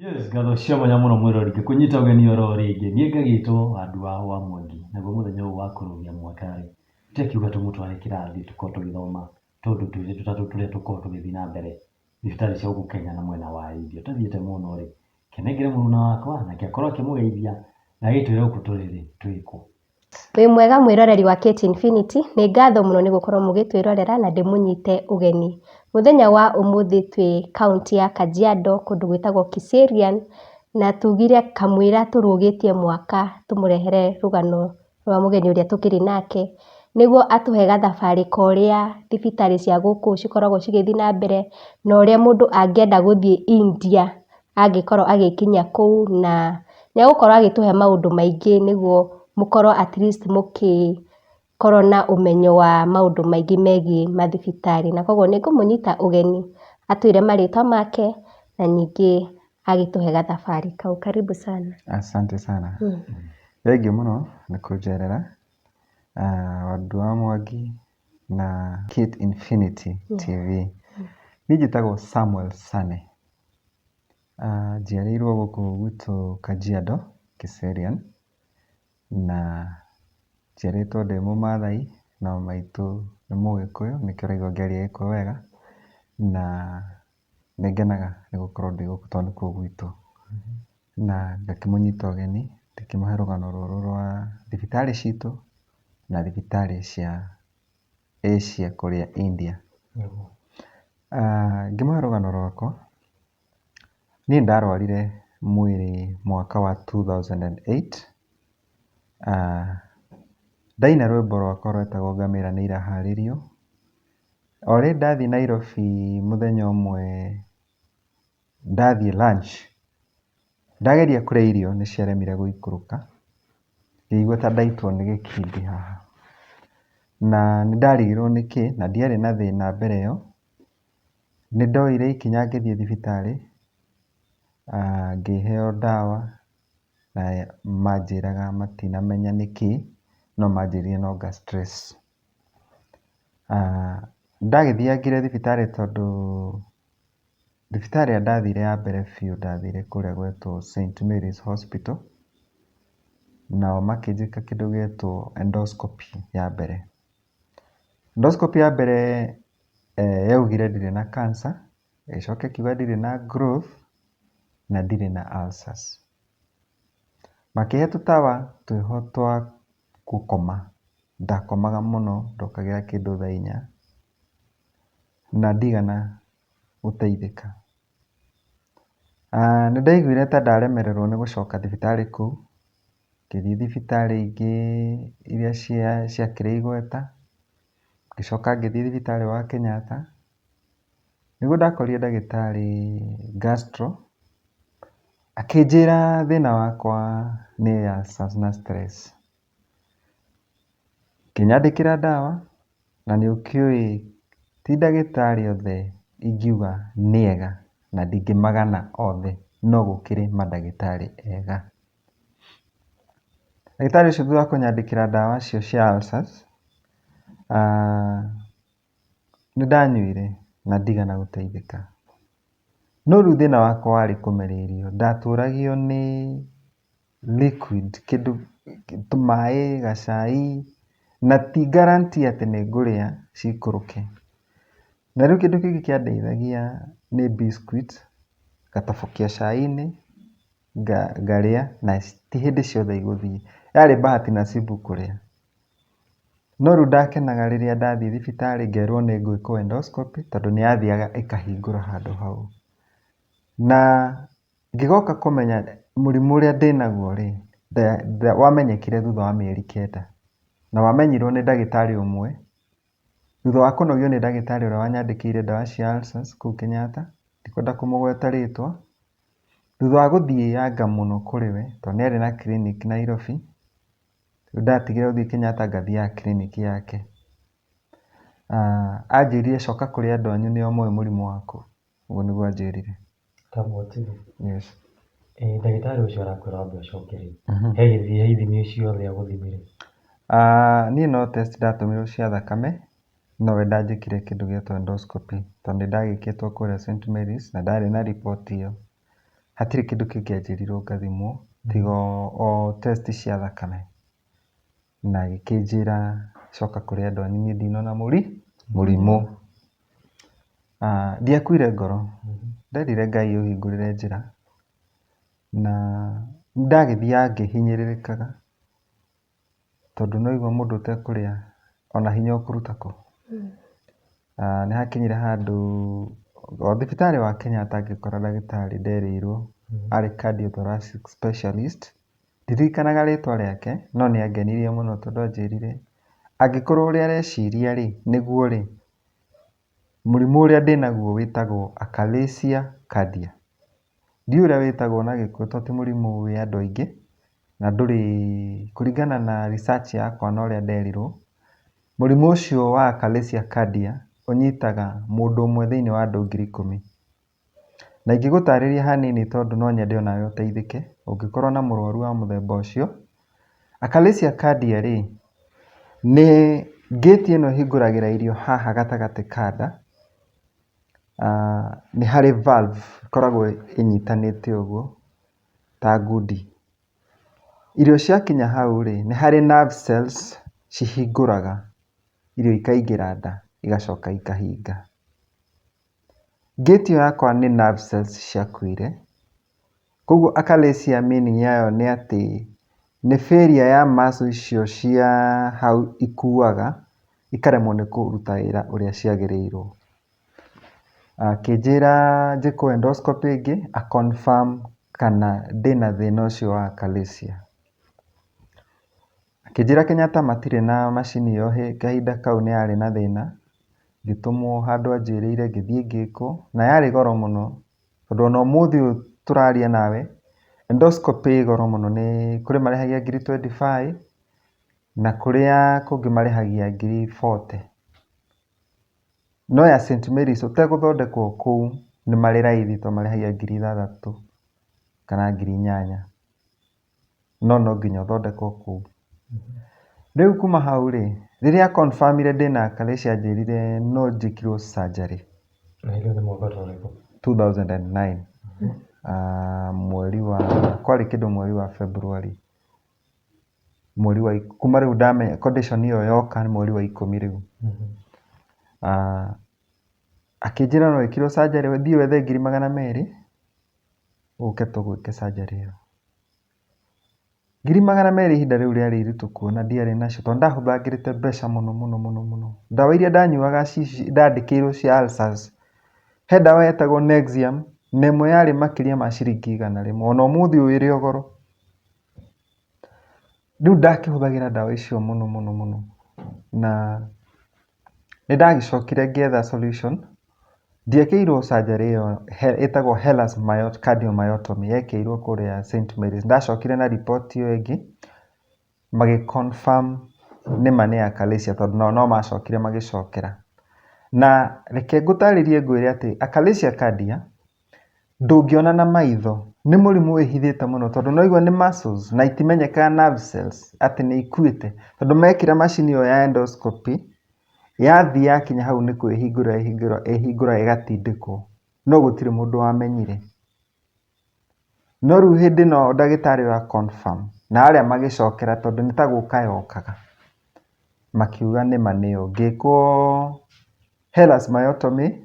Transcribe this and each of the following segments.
Yes, ngatho cia mwanya mũno mwĩrori ngĩkũnyita ũgeni oro rĩngĩ. Niĩ ngagĩtwo Wandua wa Mwangi, naguo mũthenya ũyũ wa kũrũgia mwaka rĩ, tũtekiuga tũmũtware kĩrathi tũkorwo tũgĩthoma tũndũ twĩrĩ tũtatũ tũrĩa tũkoragwo tũgĩthiĩ na mbere thibitarĩ cia gũkũ Kenya na mwena wa India. Ũtathiĩte mũno rĩ, kĩnengere mũruna wakwa nake akorwo akĩmũgeithia na agĩtwĩre gũkũ tũrĩ rĩ, twĩ kũ. Wĩ mwega mwĩroreri wa Kate Infinity, nĩ ngatho mũno nĩ gũkorwo mũgĩtwĩrorera na ndĩmũnyite ũgeni. Mũthenya wa ũmũthĩ twĩ kaũntĩ ya Kajiado kũndũ gwĩtagwo Kiserian, na tugire kamũira tũrũgĩtie mwaka tũmũrehere rũgano rwa mũgeni ũrĩa tũkĩrĩ nake, nĩguo atũhe gathabarĩ ka ũrĩa thibitarĩ cia gũkũ cikoragwo cigĩthiĩ na mbere, na ũrĩa mũndũ angĩenda gũthiĩ India angĩkorwo agĩkinya kũu, na nĩ egũkorwo agĩtũhe maũndũ maingĩ nĩguo mũkorwo at least mũgĩkorwo na ũmenyo wa maũndũ maingĩ megiĩ mathibitarĩ. Na koguo nĩ ngũmũnyita ũgeni atwĩre marĩtwa make na ningĩ agĩtũhe gathabarĩ kau. Karibu sana. Asante sana. Thengiũ mũno nĩ kũnjerera. Wandua wa Mwangi na Kate Infinity TV. Niĩ njĩtagwo Samuel Sane. Njiarĩirwo gũkũ gwitũ Kajiado, Kiserian, na njiarĩtwo ndĩ mũmathai no maitũ nĩ mũgĩkũyũ nĩkĩo ũraigua ngĩaria gĩkũyũ wega, na nĩ ngenaga nĩ gũkorwo ndĩ gũkũ tondũ nĩkuo gwitũ. Na ngakĩmũnyita ũgeni ndĩkĩmũhe rũgano rũrũ rwa thibitarĩ citũ na thibitarĩ cia Asia kũrĩa India. Ngĩmũhe rũgano rwakwa, niĩ ndarwarire mwĩrĩ mwaka wa 2008. Ndaina rwĩmbo rwakwa rwetagwo Ngamĩra nĩ iraharĩrio. O rĩ ndathiĩ Nairobi mũthenya ũmwe ndathiĩ lunch, ndageria kũrĩa irio nĩ ciaremire gũikũrũka, ngĩigua ta ndaitwo nĩ gĩkindi haha. Na nĩ ndarigirwo nĩkĩ na ndiarĩ na thĩna mbere ĩyo. Nĩ ndoire ikinya ngĩthiĩ thibitarĩ, ngĩheo ndawa na manjĩraga matinamenya nĩkĩ, no manjĩrire no anga stress. Ndagĩthiangire thibitarĩ tondũ thibitarĩ ĩrĩa ndathire ya mbere biũ ndathire kũrĩa gwetwo St Mary's Hospital, nao makĩnjĩka kĩndũ gĩetwo endoscopy ya mbere. Endoscopy ya mbere yaugire ndirĩ na cancer, ĩgĩcoka ĩkiuga ndirĩ na growth na ndirĩ na ulcers. Makĩhe tũtawa twĩho twa gũkoma, ndakomaga mũno ndokagĩra kĩndũ thaa inya na ndigana gũteithĩka. Nĩ ndaiguire ta ndaremererwo nĩ gũcoka thibitarĩ kũu, ngĩthiĩ thibitarĩ ingĩ iria ciakĩrĩ igweta, ngĩcoka ngĩthiĩ thibitarĩ wa Kenyatta, nĩguo ndakorire ndagĩtarĩ gastro, akĩnjĩra thĩna wakwa nĩ ulcers na stress. Akĩnyandĩkĩra ndawa na nĩ ũkĩũĩ ti ndagĩtarĩ othe ingiuga nĩ ega na ndingĩmagana othe, no gũkĩrĩ mandagĩtarĩ ega. Ndagĩtarĩ ũcio thutha wa kũnyandĩkĩra ndawa icio cia ulcers, nĩ ndanyuire na ndigana gũteithĩka. No rĩu thĩna wakwa warĩ kũmeria irio, ndatũragio nĩ liquid kĩndũ tũmaĩ, gacai, na ti guarantee atĩ nĩ ngũrĩa cikũrũke. Na rĩu kĩndũ kĩngĩ kĩandeithagia nĩ biscuit, ngatobokia cai-inĩ, ngarĩa na ti hĩndĩ ciothe igũthiĩ. Yarĩ bahati nasibu kũrĩa. No rĩu ndakenaga rĩrĩa ndathiĩ thibitarĩ ngerwo nĩ ngwĩkwo endoscopy tondũ nĩ yathiaga ĩkahingũra handũ hau. Na ngĩgoka kũmenya mũrimũ ũrĩa ndĩnaguo rĩ, wamenyekire thutha wa mĩeri 9. Na wamenyirwo nĩ ndagĩtarĩ ũmwe, thutha wa kũnogio nĩ ndagĩtarĩ ũrĩa wanyandĩkĩire ndawa cia ulcers kũu Kenyatta, ndikwenda kũmũgweta rĩtwa. Thutha wa gũthianga mũno kũrĩ we, tondũ nĩ arĩ na clinic Nairobi, rĩu ndatigire gũthiĩ Kenyatta ngathiaga clinic yake. Anjĩrire coka kũrĩ andũ anyu nĩo moĩ mũrimũ waku. Ũguo nĩguo anjĩrire. Kamwatiri. Yes. Ndagĩtarĩ ũcio arakwĩra wambe ũcoke rĩ, he gĩthiĩ he ithimi ciothe agũthimire? Niĩ no test ndatũmirwo cia thakame, no we ndanjĩkire kĩndũ gĩetwo endoscopy tondũ nĩ ndagĩkĩtwo kũrĩa St Mary's na ndarĩ na riboti ĩyo. Hatirĩ kĩndũ kĩngĩ anjĩrirwo ngathimwo tiga o test cia thakame. Na agĩkĩnjĩra coka kũrĩ andũ anyu niĩ ndinona mũrimũ. Ndiakuire ngoro, nderire Ngai ũhingũrĩre njĩra na nĩndagĩthiaga ngĩhinyĩrĩrĩkaga tondũ nĩ waigua mũndũ ũtekũrĩa ona hinya ũkũruta kũ? Nĩ hakinyire handũ o thibitarĩ wa Kenyatta ngĩkora ndagĩtarĩ nderĩirwo arĩ cardiothoracic specialist. Ndirikanaga rĩtwa rĩake no nĩ angenirie mũno tondũ anjĩrire angĩkorwo ũrĩa areciria rĩ nĩguo rĩ, mũrimũ ũrĩa ndĩnaguo wĩtagwo achalasia cardia. Ndiũĩ ũrĩa wĩtagwo na gĩkũyũ tondũ ti mũrimũ wĩ andũ aingĩ na ndũrĩ, kũringana na research yakwa na ũrĩa nderirwo, mũrimũ ũcio wa achalasia cardia ũnyitaga mũndũ ũmwe thĩinĩ wa andũ 10,000. Na ingĩgũtarĩria hanini tondũ no nyende onawe ũteithĩke ũngĩkorwo na mũrwaru wa mũthemba ũcio. Achalasia cardia rĩ, nĩ ngĩti ĩno ĩhingũragĩra irio haha gatagatĩ ka nda. Nĩ harĩ valve ĩkoragwo ĩnyitanĩte ũguo ta ngundi. Irio ciakinya hau rĩ, nĩ harĩ nerve cells cihingũraga irio ikaingĩra nda igacoka ikahinga. Ngĩti ĩyo yakwa nĩ nerve cells ciakuire, koguo achalasia meaning yayo nĩ atĩ nĩ failure ya muscle icio cia hau ikuaga ikaremwo nĩ kũruta wĩra ũrĩa ciagĩrĩirwo. Akĩnjĩra njĩkwo endoscopy ĩngĩ a confirm kana ndĩna thĩna ũcio wa achalasia. Akĩnjĩra Kenyatta matirĩ na macini ĩyo kahinda kau nĩ yarĩ na thĩna, ngĩtũmwo handũ anjĩrĩire ngĩthiĩ ngĩkwo na yarĩ goro mũno tondũ ona ũmũthĩ ũyũ tũraria nawe endoscopy ĩ goro mũno, nĩ kũrĩ marĩhagia ngiri 25 na kũrĩa kũngĩ marĩhagia ngiri 40. No ya St Mary's ũtegũthondekwo kũu nĩ marĩ raithi tondũ marĩhagia 6,000 kana 8,000. No no nginya ũthondekwo kũu. Rĩu kuma hau rĩ, rĩrĩa a confirm ire ndĩna achalasia anjĩrire no njĩkirwo surgery. Na hĩndĩ ĩyo nĩ mwaka ta ũrĩkũ? 2009. Mweri wa, kwarĩ kĩndũ mweri wa February. Mweri wa, kuma rĩu ndamenya condition ĩyo yoka nĩ mweri wa 10 rĩu. Akĩnjĩra no ĩkirwo surgery, thiĩ wethe 200,000 ũke tũgwĩke surgery ĩyo. 200,000 ihinda rĩu rĩarĩ iritũ kuona ndiarĩ nacio tondũ ndahũthagĩrĩte mbeca mũno mũno mũno mũno. Ndawa iria ndanyuaga ndandĩkĩirwo cia ulcers, he ndawa yetagwo Nexium na ĩmwe yarĩ makĩria ma ciringi 100 ona ũmũthĩ ũyũ ĩrĩ o goro. Rĩu ndakĩhũthagĩra ndawa icio mũno mũno mũno na nĩ ndagĩcokire ngĩetha solution. Ndiekĩirwo surgery ĩyo ĩtagwo Hellas cardiomyotomy yekĩirwo kũrĩa St Mary's. Ndacokire na riboti ĩyo ĩngĩ magĩ confirm nĩma nĩ achalasia tondũ nao no macokire magĩcokera. Na reke ngũtarĩrie ngwĩre atĩ achalasia cardia ndũngĩona na maitho, nĩ mũrimũ wĩhithĩte mũno tondũ no ũigue nĩ muscles na itimenyekaga nerve cells atĩ nĩ ikuĩte. Tondũ mekĩra macini ĩyo ya endoscopy yathiĩ yakinya hau nĩ kwĩhingũra ĩhingũraga ĩgatindĩkwo, no gũtirĩ mũndũ wamenyire. No rĩu hĩndĩ ĩno ndagĩtarĩ ũyũ a confirm na arĩa magĩcokera tondũ nĩ ta gũka yokaga, makiuga nĩma nĩyo. Ngĩkwo Hellas myotomy,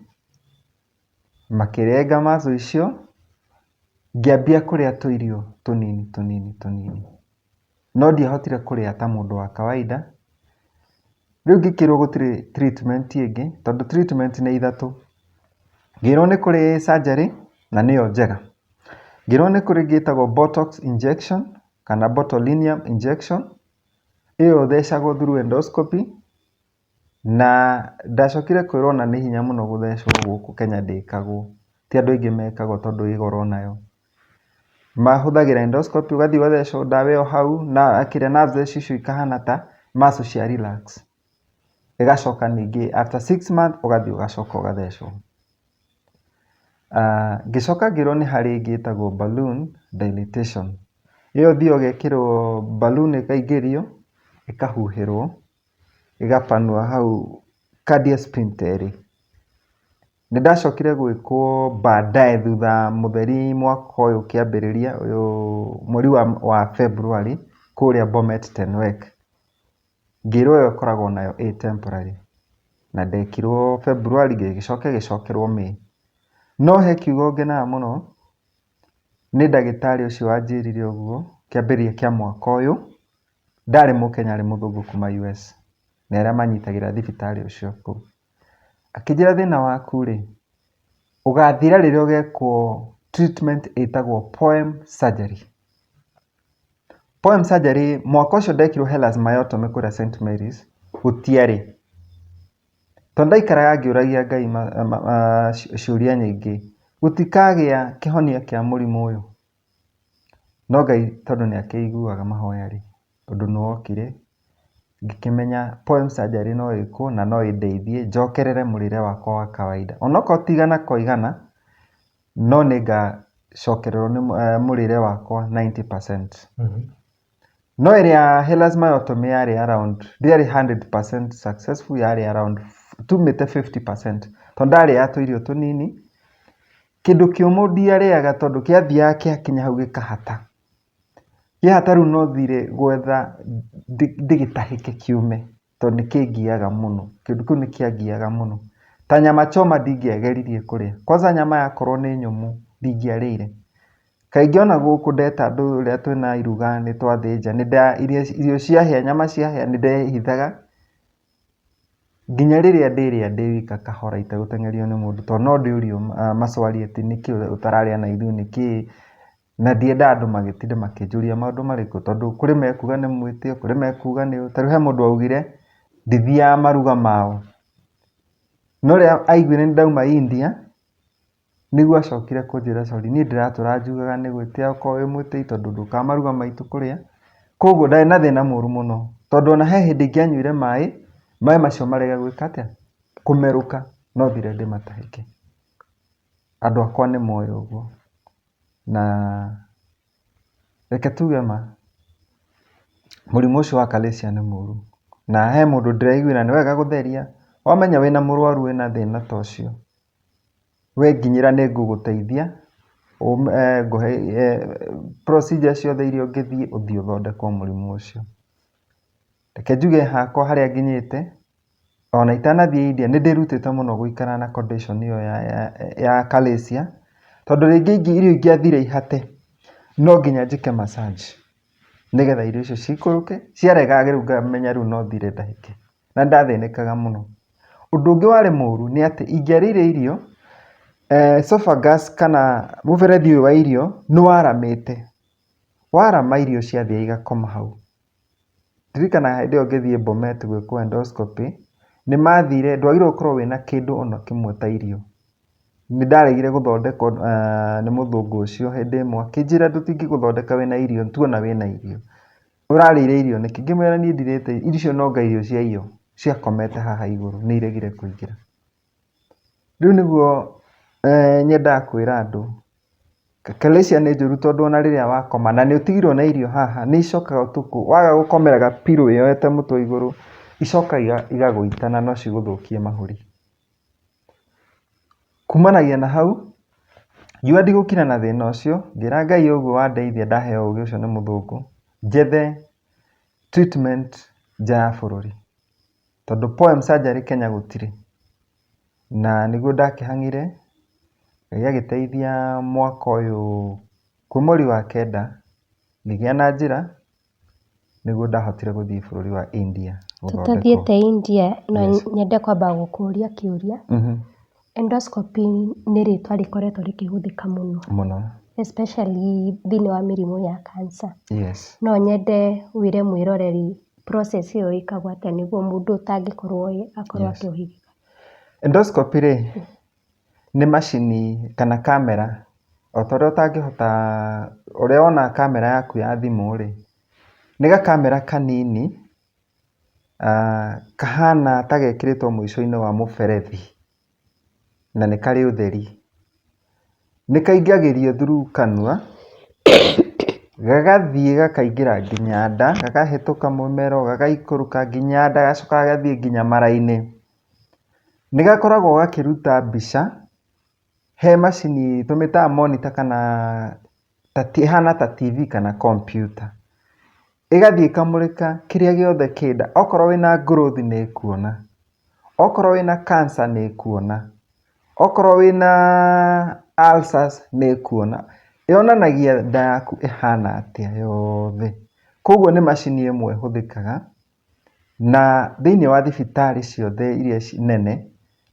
makĩrenga muscle icio, ngĩambia kũrĩa tũirio tũnini tũnini tũnini. No ndiahotire kũrĩa ta mũndũ wa kawaida. Rĩu ngĩkĩrwo gũtirĩ treatment ĩngĩ, tondũ treatment nĩ ithatũ. Ngĩrwo nĩ kũrĩ surgery na nĩyo njega. Ngĩrwo nĩ kũrĩ ĩngĩ ĩtagwo botox injection kana botulinum injection, ĩyo ũthecagwo through endoscopy. Na ndacokire kwĩrwo ona nĩ hinya mũno gũthecwo gũkũ Kenya ndĩkagwo. Ti andũ aingĩ mekagwo tondũ ĩ goro onayo. Mahũthagĩra endoscopy ũgathiĩ ũgathecwo ndawa ĩyo hau na kĩrĩa nerves icio ikahana ta muscle cia relax. Ĩgacoka ningĩ after 6 months ũgathiĩ ũgacoka ũgathecwo. Ngĩcoka ngĩrwo nĩ harĩ ĩngĩ ĩtagwo balloon dilatation. Ĩyo ũthiaga ũgekĩrwo balloon ĩkaingĩrio ĩkahuhĩrwo ĩgapanua hau cardia sphincter ĩrĩ. Nĩ ndacokire gwĩkwo baadaye thutha mũtheri mwaka ũyũ ũkĩambĩrĩria, ũyũ mweri wa February kũrĩa Bomet Tenwek. Ngĩrwo ĩyo ĩkoragwo nayo ĩ temporary. Na ndekirwo February ĩgĩcoka ĩgĩcokerwo May. No he kiugo ngenaga mũno, nĩ ndagĩtarĩ ũcio wanjĩrire ũguo kĩambĩrĩria kĩa mwaka ũyũ, ndarĩ mũkenya arĩ mũthũngũ kuma US, nĩ arĩa manyitagĩra thibitarĩ ũcio kũu. Akĩnjĩra thĩna waku rĩ, ũgathira rĩrĩa ũgekwo treatment ĩtagwo POEM surgery. POEM surgery mwaka ũcio ndekirwo Hellas Myotomy kũrĩa St Mary's gũtiarĩ. Tondũ ndaikaraga ngĩũragia Ngai ciũria nyingĩ, gũtikagĩa kĩhonia kĩa mũrimũ ũyũ. No Ngai tondũ nĩ akĩiguaga mahoya rĩ, ũndũ nĩ wokire, ngĩkĩmenya POEM surgery no ĩkwo na no ĩndeithie njokerere mũrĩre wakwa wa kawaida. Onokorwo ti igana kwa igana, no nĩ ngacokererwo nĩ mũrĩre wakwa 90%. No ĩrĩa Hellas Myotomy yarĩ around, ndĩarĩ 100% successful, yarĩ around tumĩte 50%. Tondũ ndarĩaga tũirio tũnini, kĩndũ kĩũmũ ndiarĩaga tondũ kĩathiaga gĩakinya hau gĩkahata. Kĩahata rĩu no thire gwetha ndĩgĩtahĩke kĩume tondũ nĩ kĩngiaga mũno, kĩndũ kĩu nĩ kĩangiaga mũno. Ta nyama choma ndingĩageririe kũrĩa, kwanza nyama yakorwo nĩ nyũmũ ndingĩarĩire. Kaingĩ ona gũkũ ndeta andũ rĩrĩa twĩna iruga nĩ twathĩnja, irio ciahĩa nyama ciahĩa nĩ ndehithaga nginya rĩrĩa ndĩrĩa ndĩ wika kahora itegũteng'erio nĩ mũndũ, tondũ no ndĩũrio maswali atĩ nĩkĩ ũtararĩa na ithuĩ nĩkĩ, na ndiendaga andũ magĩtinde makĩnjũria maũndũ marĩkũ, tondũ kũrĩ mekuga nĩ mwĩtĩo, kũrĩ mekuga nĩ ũũ, ta rĩu he mũndũ waugire ndithiaga maruga mao, no rĩrĩa aiguire nĩ ndauma India, nĩguo acokire kũnjĩra sorry, niĩ ndĩratũra njugaga nĩ gwĩtĩa ũkoragwo wĩ mwĩtĩi tondũ ndũkaga maruga maitũ kũrĩa. Koguo ndarĩ na thĩna mũru mũno, tondũ ona he hĩndĩ ingĩanyuire maĩ, maĩ macio marege gwĩka atĩa, kũmerũka, no thire ndĩmatahĩke. Andũ akwa nĩ moĩ ũguo. Na reke tuge ma, mũrimũ ũcio wa achalasia nĩ mũru. Na he mũndũ ndĩraiguĩra nĩ wega gũtheria, wamenya wĩna mũrwaru wĩna thĩna ta ũcio, we nginyĩra nĩ ngũgũteithia, ngũhe procedure ciothe iria ũngĩthiĩ, ũthiĩ ũthondekwo mũrimũ ũcio. Reke njuge hakwa harĩa nginyĩte, ona itanathiĩ India nĩ ndĩrutĩte mũno gũikara na condition ĩyo ya achalasia, tondũ rĩngĩ irio ingĩathire ihate, no nginya njĩke massage, nĩgetha irio icio cikũrũke, ciarega rĩu ngamenya rĩu no thire ndahĩke. Na nĩ ndathĩnĩkaga mũno. Ũndũ ũngĩ warĩ mũru nĩ atĩ ingĩarĩire irio, esophagus kana mũberethi ũyũ wa irio nĩ waramĩte. Warama irio ciathiaga igakoma hau. Ndirikanaga hĩndĩ ĩyo ngĩthiĩ Bomet gwĩkwo endoscopy, nĩ mathire, ndwagĩrĩirwo gũkorwo wĩna kĩndũ ona kĩmwe ta irio. Nĩ ndaregire gũthondekwo nĩ mũthũngũ ũcio hĩndĩ ĩmwe, akĩnjĩra tũtingĩgũthondeka wĩna irio, nĩtuona wĩna irio. Ũrarĩire irio nĩkĩ? Ngĩmwĩra niĩ ndirĩte irio, icio no anga irio ciaiywo, ciakomete haha igũrũ, nĩ iregire kũingĩra. Rĩu nĩguo nyendaga kwĩra andũ, achalasia nĩ njũru tondũ ona rĩrĩa wakoma na nĩ ũtigirwo na irio haha, nĩ icokaga ũtukũ, waga gũkomera ga pillow wĩyoete mũtwe igũrũ, icokaga igagũita na no cigũthũkie mahũri. Kumanagia na hau, ngiuga ndigũkira na thĩna ũcio, ngĩra Ngai ũguo wandeithia ndaheo ũgĩ ũcio nĩ mũthũngũ, njethe treatment nja ya bũrũri. Tondũ POEM surgery Kenya gũtirĩ. Na nĩguo ndakĩhang'ire, Ngai agĩteithia mwaka ũyũ kwĩ mweri wa kenda, ngĩgĩa na njĩra, nĩguo ndahotire gũthiĩ bũrũri wa India gũthondekwo. Tũtathiĩte India no nyende kwamba gũkũria kĩũria. Endoscopy nĩ rĩtwa rĩkoretwo rĩkĩhũthĩka mũno. Mũno. Especially thĩinĩ wa mĩrimũ ya cancer. Yes. No nyende wĩre mwĩroreri process ĩyo ĩkagwo atĩa nĩguo mũndũ ũtangĩkorwo oĩ akorwo akĩũhĩgĩka. Endoscopy rĩ, nĩ macini kana kamera, o ta ũrĩa ũtangĩhota, ũrĩa wonaga kamera yaku ya thimũ rĩ, nĩ gakamera kanini, kahana ta gekĩrĩtwo mũico-inĩ wa mũberethi, na nĩ karĩ ũtheri. Nĩ kaingagĩrio through kanua, gagathiĩ gakaingĩra nginya nda, gakahĩtũka mũmero, gagaikũrũka nginya nda, gagacoka gagathiĩ nginya mara-inĩ. Nĩ gakoragwo gakĩruta mbica. He macini tũmĩtaga monitor kana ĩhana ta TV kana kompiuta. Ĩgathiĩ ĩkamũrĩka kĩrĩa gĩothe kĩ nda. Okorwo wĩna growth nĩ ĩkuona, okorwo wĩna cancer nĩ ĩkuona, okorwo wĩna ulcers nĩ ĩkuona. Yonanagia nda yaku ĩhana atĩa yothe. Koguo nĩ macini ĩmwe ĩhũthĩkaga na thĩiniĩ wa thibitarĩ ciothe iria nene,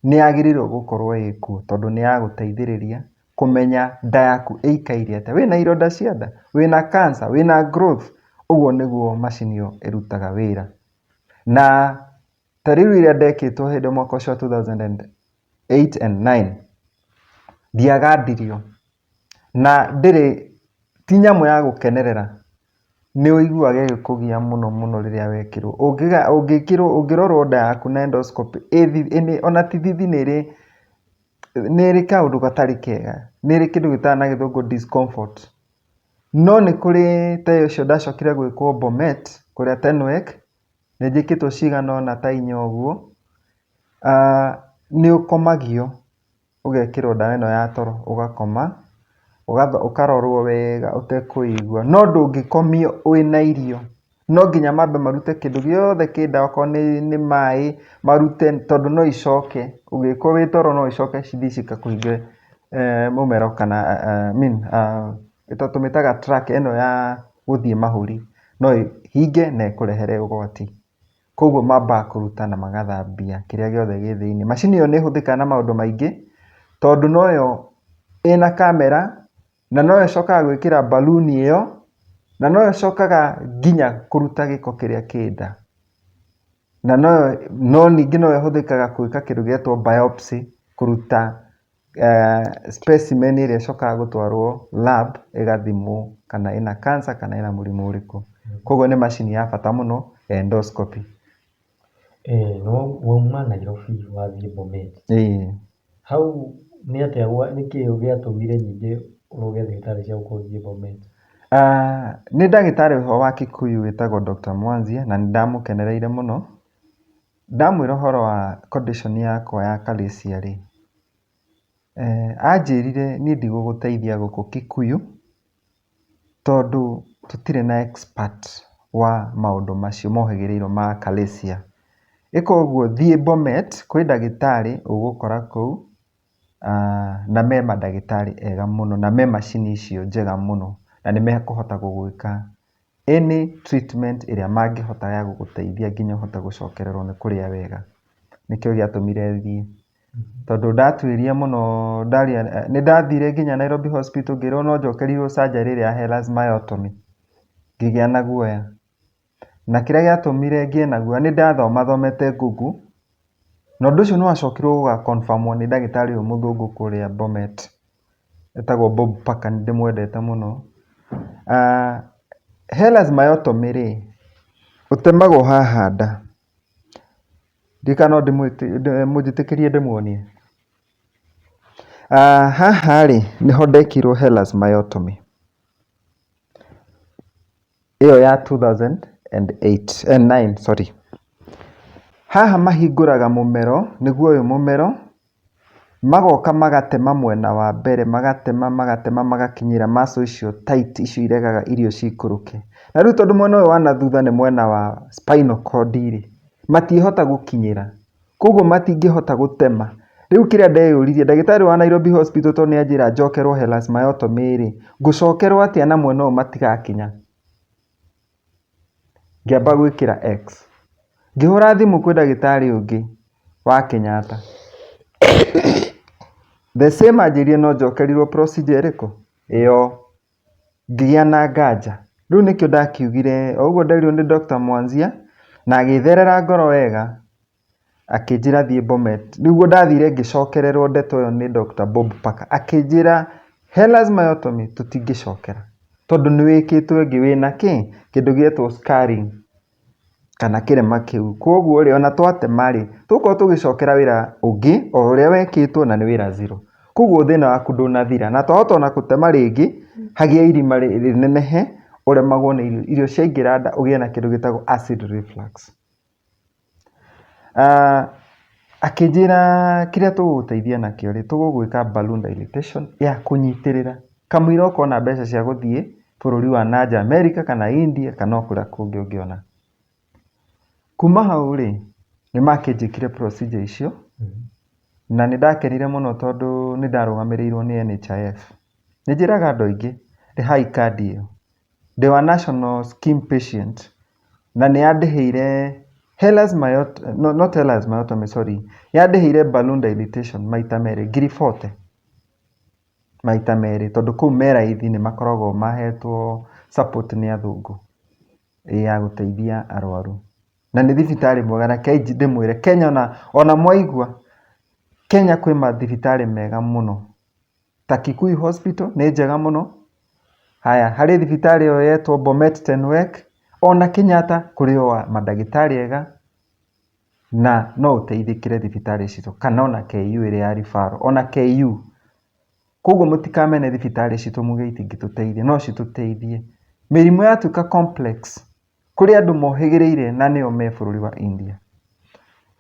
nĩ yagĩrĩirwo gũkorwo ĩkuo tondũ nĩ ya gũteithĩrĩria kũmenya nda yaku ĩikaire atĩa. Wĩna ironda cia nda, wĩna cancer, wĩna growth, ũguo nĩguo macini ĩyo ĩrutaga wĩra. Na ta rĩu ĩrĩa ndekĩtwo hĩndĩ mwaka ũcio wa 2008 and 9, ndiagandirio na ndĩrĩ, ti nyamũ ya gũkenerera. Nĩ ũiguaga ĩgĩkũgia mũno mũno rĩrĩa wekĩrwo. Ũngĩkĩrwo, ũngĩrorwo nda yaku na endoscopy, ona ti thithi nĩ ĩrĩ, nĩ ĩrĩ kaũndũ gatarĩ kega. Nĩ ĩrĩ kĩndũ gĩtaga na gĩthũngũ discomfort. No nĩ kũrĩ ta ũcio ndacokire gwĩkwo Bomet kũrĩa Tenwek, nĩ njĩkĩtwo cigana ũna ta inya ũguo, nĩ ũkomagio. Ũgekĩrwo ndawa ĩno ya toro ũgakoma, ũkarorwo wega ũtekũigua. No ndũngĩkomio wĩna irio, no nginya mambe marute kĩndũ gĩothe kĩ nda okorwo nĩ maĩ marute tondũ no icoke. Ũngĩkorwo wĩ toro no icoke cithiĩ cigakũhingĩre mũmero kana I mean tũmĩtaga track ĩno ya gũthiĩ mahũri, no ĩhinge na ĩkũrehere ũgwati. Koguo mambaga kũruta na magathambia kĩrĩa gĩothe gĩ thĩiniĩ. Macini ĩyo nĩ ĩhũthĩkaga na maũndũ maingĩ, tondũ noyo ĩna kamera, na noyo ĩcokaga gwĩkĩra mbaruni ĩyo, na noyo ĩcokaga nginya kũruta gĩko kĩrĩa kĩ nda. Na noyo, no ningĩ noyo ĩhũthĩkaga gwĩka kĩndũ gĩgwĩtwo biopsy, kũruta specimen ĩrĩa ĩcokaga gũtwarwo lab ĩgathimwo kana ĩna cancer kana ĩna mũrimũ ũrĩkũ. Koguo nĩ macini ya bata mũno ya endoscopy. Wauma Nairobi wathiĩ Bomet. Ĩĩ. Hau nĩ atĩa, nĩkĩ gĩatũmire ningĩ ũrũge thibitarĩ cia gũkũ ũthiĩ Bomet? Nĩ ndagĩtarĩ wĩho wa Kikuyu wĩtagwo Doctor Mwanzia na nĩ ndamũkenereire mũno. Ndamwĩra ũhoro wa condition yakwa ya achalasia rĩ, anjĩrire niĩ ndigũgũteithia gũkũ Kikuyu, tondũ tũtirĩ na expert wa maũndũ macio mohĩgĩrĩirwo ma achalasia. Ĩka ũguo thiĩ Bomet kwĩ ndagĩtarĩ ũgũkora kũu, na me mandagĩtarĩ ega mũno na me macini icio njega mũno, na nĩ mekũhota gũgwĩka any treatment ĩrĩa mangĩhota ya gũgũteithia nginya ũhote gũcokererwo nĩ kũrĩa wega. Nĩkĩo gĩatũmire thiĩ. Tondũ ndatuĩria mũno ndaria, nĩ ndathire nginya Nairobi Hospital ngĩrwo no njokerirwo surgery ĩrĩa ya Heller's myotomy, ngĩgĩa na guoya. Na kĩrĩa gĩatũmire ngĩe na guoya nĩ ndathomathomete Google, na ũndũ ũcio nĩ wacokirwo ũga confirm wo nĩ ndagĩtarĩ ũyũ mũthũngũ kũrĩa Bomet, etagwo Bob Parker nĩ ndĩmwendete mũno. Heller's myotomy rĩ, ũtemagwo haha nda. Ndiũĩ kana no mũnjĩtĩkĩrie ndĩmuonie. Haha rĩ, nĩho ndekirwo Heller's myotomy. Ĩyo ya 2008, 9 sorry. Haha mahingũraga mũmero, nĩguo ũyũ mũmero, magoka magatema mwena wa mbere, magatema magatema magakinyĩra muscle icio tight icio iregaga irio ciikũrũke. Na rĩu tondũ mwena ũyũ wa na thutha nĩ mwena wa spinal cord rĩ, matiĩhota gũkinyĩra. Koguo matingĩhota gũtema. Rĩu kĩrĩa ndeyũririe, ndagĩtarĩ wa Nairobi Hospital tondũ nĩ anjĩra njokerwo Heller's myotomy rĩ, ngũcokerwo atĩa na mwena ũyũ matigakinya? Ngĩamba gwĩkĩra X. Ngĩhũra thimũ kwĩ ndagĩtarĩ ũngĩ wa Kenyatta. The same anjĩrire no njokerirwo procedure ĩrĩkũ? Ĩyo. Ngĩgĩa na nganja. Rĩu nĩkĩo ndakiugire, o ũguo nderirwo nĩ Doctor Mwanzia, na agĩtherera ngoro wega, akĩnjĩra thiĩ Bomet. Nĩguo ndathire ngĩcokererwo ndeto ĩyo nĩ Doctor Bob Parker. Akĩnjĩra Heller's myotomy tũtingĩcokera, tondũ nĩ wĩkĩtwo ĩngĩ wĩna kĩ? Kĩndũ gĩetwo scarring kana kĩrema kĩu. Koguo rĩ, ona twatema rĩ, tũgũkorwo tũgĩcokera wĩra ũngĩ o ũrĩa wekĩtwo na nĩ wĩra zero. Koguo thĩna waku ndũnathira. Na twahota ona gũtema rĩngĩ, hagĩe irima rĩnenehe, ũremagwo nĩ irio. Irio ciaingĩra nda ũgĩe na kĩndũ gĩtagwo acid reflux. Akĩnjĩra kĩrĩa tũgũgũteithia nakĩo rĩ, tũgũgwĩka balloon dilatation ya kũnyitĩrĩra kamũira ũkona mbeca cia gũthiĩ bũrũri wa nanja, America kana India kana o kũrĩa kũngĩ ũngĩona. Kuma hau rĩ, nĩ makĩnjĩkire procedure icio, na nĩ ndakenire mũno tondũ nĩ ndarũgamĩrĩirwo nĩ NHIF. Nĩ njĩraga andũ aingĩ, rĩhai kandi ĩyo. Ndĩ wa national scheme patient, na nĩ yandĩhĩire Heller's myotomy, no, not Heller's myotomy, sorry, yandĩhĩire balloon dilatation maita merĩ, ngiri 40 maita merĩ, tondũ kũu me raithi nĩ makoragwo mahetwo support nĩ athũngũ ya gũteithia arwaru. Na nĩ thibitarĩ mwega, rekei ndĩmwĩre Kenya ona mwaigua, Kenya kwĩ mathibitarĩ mega mũno. Ta Kikuyu Hospital nĩ njega mũno. Haya, harĩ thibitarĩ ĩyo yetwo Bomet Tenwek, ona Kenyatta kũrĩ o mandagĩtarĩ ega na no ũteithĩkĩre thibitarĩ citũ kana ona KU ĩrĩa ya referral, ona KU. Koguo mũtikamene thibitarĩ citũ muge itingĩtũteithia, no citũteithie. Mĩrimũ yatuĩka complex, kũrĩ andũ mohĩgĩrĩire na nĩo me bũrũri wa India.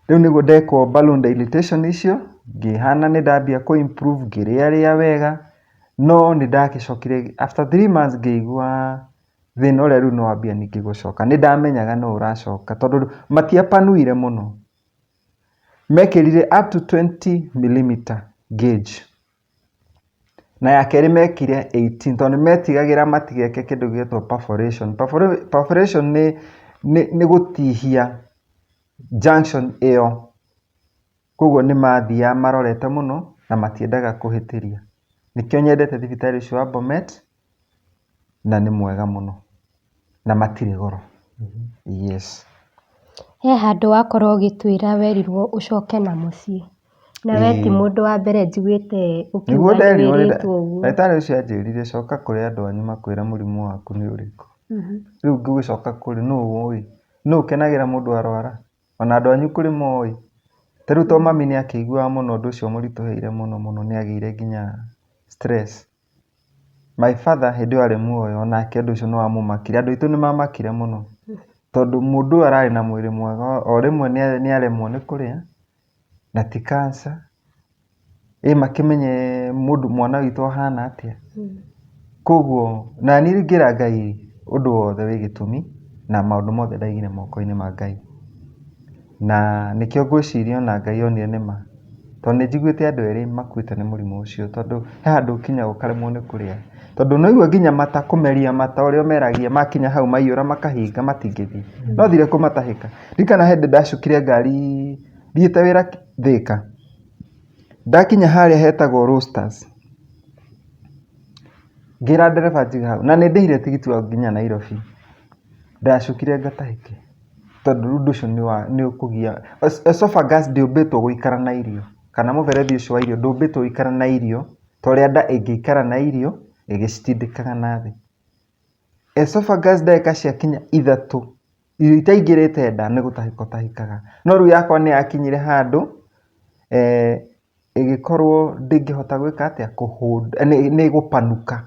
Rĩu nĩguo ndekwo balloon dilatation icio, ngĩhana nĩ ndambia kũ improve, ngĩrĩa rĩa wega, no nĩ ndagĩcokire after 3 months ngĩigua thĩna ũrĩa rĩu nĩ wambia ningĩ gũcoka. Nĩ ndamenyaga no ũracoka tondũ matiapanuire mũno. Mekĩrire up to 20 millimeter gauge. Na ya kerĩ mekire 18 tondũ nĩ metigagĩra matigeke kĩndũ gĩgwĩtwo perforation. Perforation nĩ gũtihia junction ĩyo. Koguo nĩ mathiaga marorete mũno na matiendaga kũhĩtĩria. Nĩkĩo nyendete thibitarĩ ũcio wa Bomet na nĩ mwega mũno na matirĩ goro. Yes. He handũ wakorwo ũgĩtwĩra werirwo ũcoke na mũciĩ. Na we ti mũndũ wa mbere njiguĩte ũkiuga Nĩguo nderirwo nĩ nĩwĩrĩtwo ũguo. Ndagĩtarĩ ũcio anjĩrire coka kũrĩ andũ anyu makwĩre mũrimũ waku nĩ ũrĩkũ. Rĩu ngũgĩcoka kũrĩ nũ ũĩ? Nũ ũkenagĩra mũndũ arwara? Ona andũ anyu kũrĩ moĩ? Ta rĩu to mami nĩ akĩiguaga mũno ũndũ ũcio ũmũritũhĩire mũno mũno nĩ agĩire nginya stress. My father hĩndĩ ĩyo arĩ muoyo onake ũndũ ũcio nĩ wamũmakirie. Andũ aitũ nĩ mamakire mũno tondũ mũndũ ũyũ ararĩ na mwĩrĩ mwega o rĩmwe nĩ aremwo nĩ kũrĩa na ti cancer. Ĩ makĩmenye mũndũ mwana witũ ahana atĩa. Koguo naniĩ rĩu ngĩra Ngai ũndũ wothe wĩ gĩtũmi na maũndũ mothe ndaigire moko-inĩ ma Ngai. Na nĩkĩo ngwĩciria ona Ngai onire nĩma. Tondũ nĩ njiguĩte andũ erĩ makuĩte nĩ mũrimũ ũcio tondũ he handũ ũkinyaga ũkaremwo nĩ kũrĩa. Tondũ nĩ waigua nginya mata kũmeria mata ũrĩa ũmeragia makinya hau maiyũra makahinga matingĩthiĩ. No thire kũmatahĩka. Ndirikana he hĩndĩ ndacukire ngari thiĩte wĩra Thĩka. Ndakinya harĩa hetagwo Roasters, ngĩra ndereba njiga hau na nĩ ndĩhire tigiti wa nginya Nairobi. Ndacukire ngatahĩke tondũ rĩu ũndũ ũcio nĩ ũkũgia. Esophagus ndĩũmbĩtwo gũikara na irio kana mũberethi ũcio wa irio ndũmbĩtwo ũikare na irio ta ũrĩa nda ĩngĩikara na irio ĩgĩcitindĩkaga na thĩ. Esophagus ndagĩka ciakinya 3 irio itaingĩrĩte nda nĩ gũtahĩka ũtahĩkaga. No rĩu yakwa nĩ yakinyire handũ ĩgĩkorwo ndĩngĩhota gwĩka atĩa, kũ hold, nĩ ĩgũpanuka.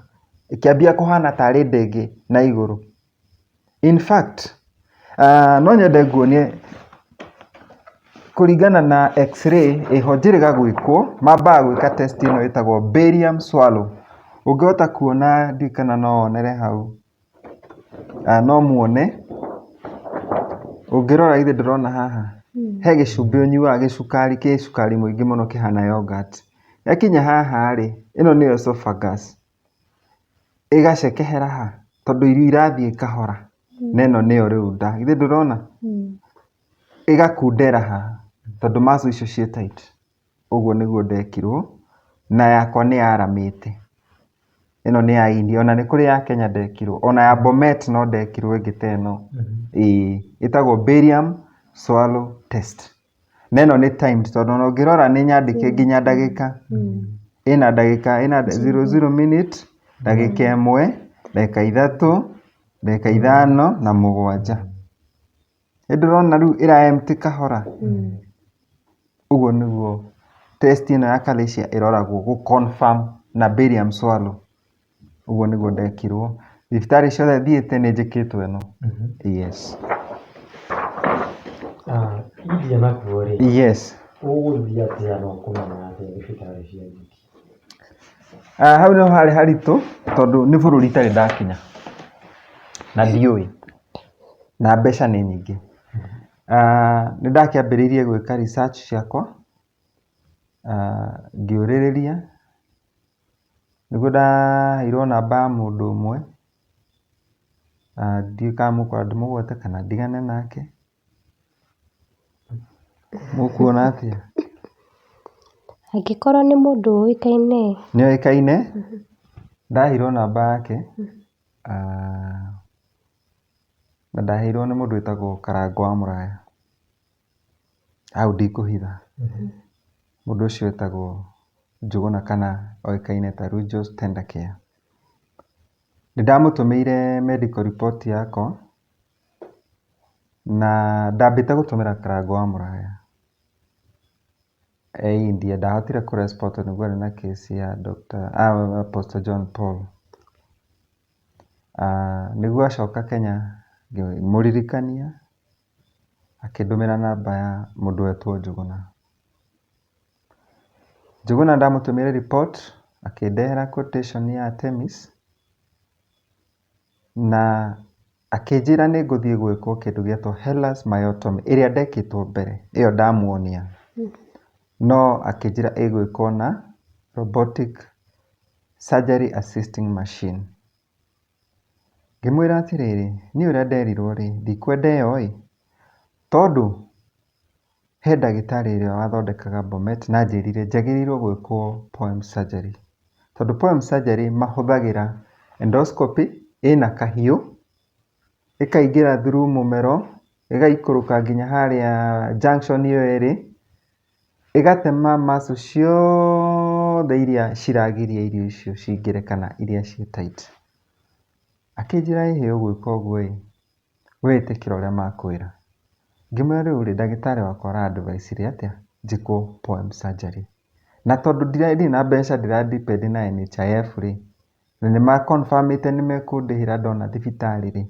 Ĩkĩambia kũhana tarĩ ndege na igũrũ. In fact, no nyende nguonie kũringana na x-ray ĩho njĩrĩga gwĩkwo, mambaga gwĩka test ĩno ĩtagwo barium swallow. Ũngĩhota kuona ndiũĩ kana no wonere hau, no muone, ũngĩrora githĩ ndũrona haha, he gĩcumbĩ ũnyuaga gĩcukari kĩ cukari mũingĩ mũno kĩhana yoghurt. Gĩakinya haha rĩ, ĩno nĩyo esophagus. Ĩgacekehera ha? Tondũ irio irathiĩ kahora, na ĩno nĩyo rĩu nda, githĩ ndũrona? Ĩgakundera haha tondũ muscle icio ciĩ tight. Ũguo nĩguo ndekirwo, na yakwa nĩ yaramĩte. Ĩno nĩ ya India, ona nĩ kũrĩ ya Kenya ndekirwo, ona ya Bomet no ndekirwo ĩngĩ ta ĩno. Ĩĩ, ĩtagwo barium swallow test. Na ĩno nĩ timed tondũ ona ũngĩrora nĩ nyandĩke nginya ndagĩka. Ĩna ndagĩka, ĩna 00 minute, ndagĩka 1, ndagĩka 3, ndagĩka 5 na 7. Nĩ ndĩrona rĩu ĩra empty kahora. Ũguo nĩguo test ĩno ya Kalatia ĩroragwo gũ confirm na barium swallow. Ũguo nĩguo ndekirwo. Thibitarĩ ciothe thiĩte nĩ njĩkĩtwo ĩno. Yes. India nakuo rĩ? Yes. Ũgũthiĩ atĩa na ũkũmenya atĩa thibitarĩ cia njũkĩ? Hau nĩho harĩ haritũ tondũ nĩ bũrũri itarĩ ndakinya na ndiũĩ na mbeca nĩ nyingĩ. Nĩ ndakĩambĩrĩirie gwĩka research ciakwa, ngĩũrĩrĩria, nĩguo ndaheirwo namba ya mũndũ ũmwe, ndiũĩ kana mũkwenda ndĩmũgwete kana ndigane nake. Mũkuona atĩa? Angĩkorwo nĩ mũndũ ũĩkaine. Nĩ oĩkaine, ndaheirwo namba yake, na ndaheirwo nĩ mũndũ wĩtagwo Karangũ wa Mũraya. Hau ndikũhitha. Mũndũ ũcio etagwo Njũgũna kana oĩkaine ta Rujos Tender Care. Nĩ ndamũtũmĩire medical report yakwa, na ndambĩte gũtũmĩra Karangũ wa Mũraya e India, ndahotire kũ respond tondũ nĩguo arĩ na case ya Doctor, Apostle John Paul. Nĩguo acoka Kenya ngĩmũririkania, akĩndũmĩra namba ya mũndũ wetwo Njũgũna. Njũgũna ndamũtũmĩire report, akĩndehera quotation ya Artemis, na akĩnjĩra nĩ ngũthiĩ gwĩkwo kĩndũ gĩetwo Hellas Myotomy ĩrĩa ndekĩtwo mbere, ĩyo ndamuonia. No akĩnjĩra ĩgwĩkwo na robotic surgery assisting machine. Ngĩmwĩra atĩrĩrĩ, niĩ ũrĩa nderirwo rĩ, ndikwenda ĩyo ĩ, tondũ he ndagĩtarĩ ũrĩa wathondekaga Bomet na anjĩrire njagĩrĩirwo gwĩkwo POEM surgery. Tondũ POEM surgery mahũthagĩra endoscopy ĩna kahiũ, ĩkaingĩra through mũmero, ĩgaikũrũka nginya harĩa junction ĩyo ĩrĩ, ĩgatema muscle ciothe iria ciragiria irio icio cingĩre kana iria ciĩ tight. Akĩnjĩra ĩhĩ ũgwĩka ũguo ĩ, we ĩtĩkĩra ũrĩa makwĩra. Ngĩmwĩra rĩu rĩ, ndagĩtarĩ wakwa ara advice ire atĩa njĩkwo POEM surgery. Na tondũ ndirĩ na mbeca ndĩra depend na NHIF rĩ, na nĩ ma confirm ĩte nĩ mekũndĩhĩra ndona thibitarĩ rĩ,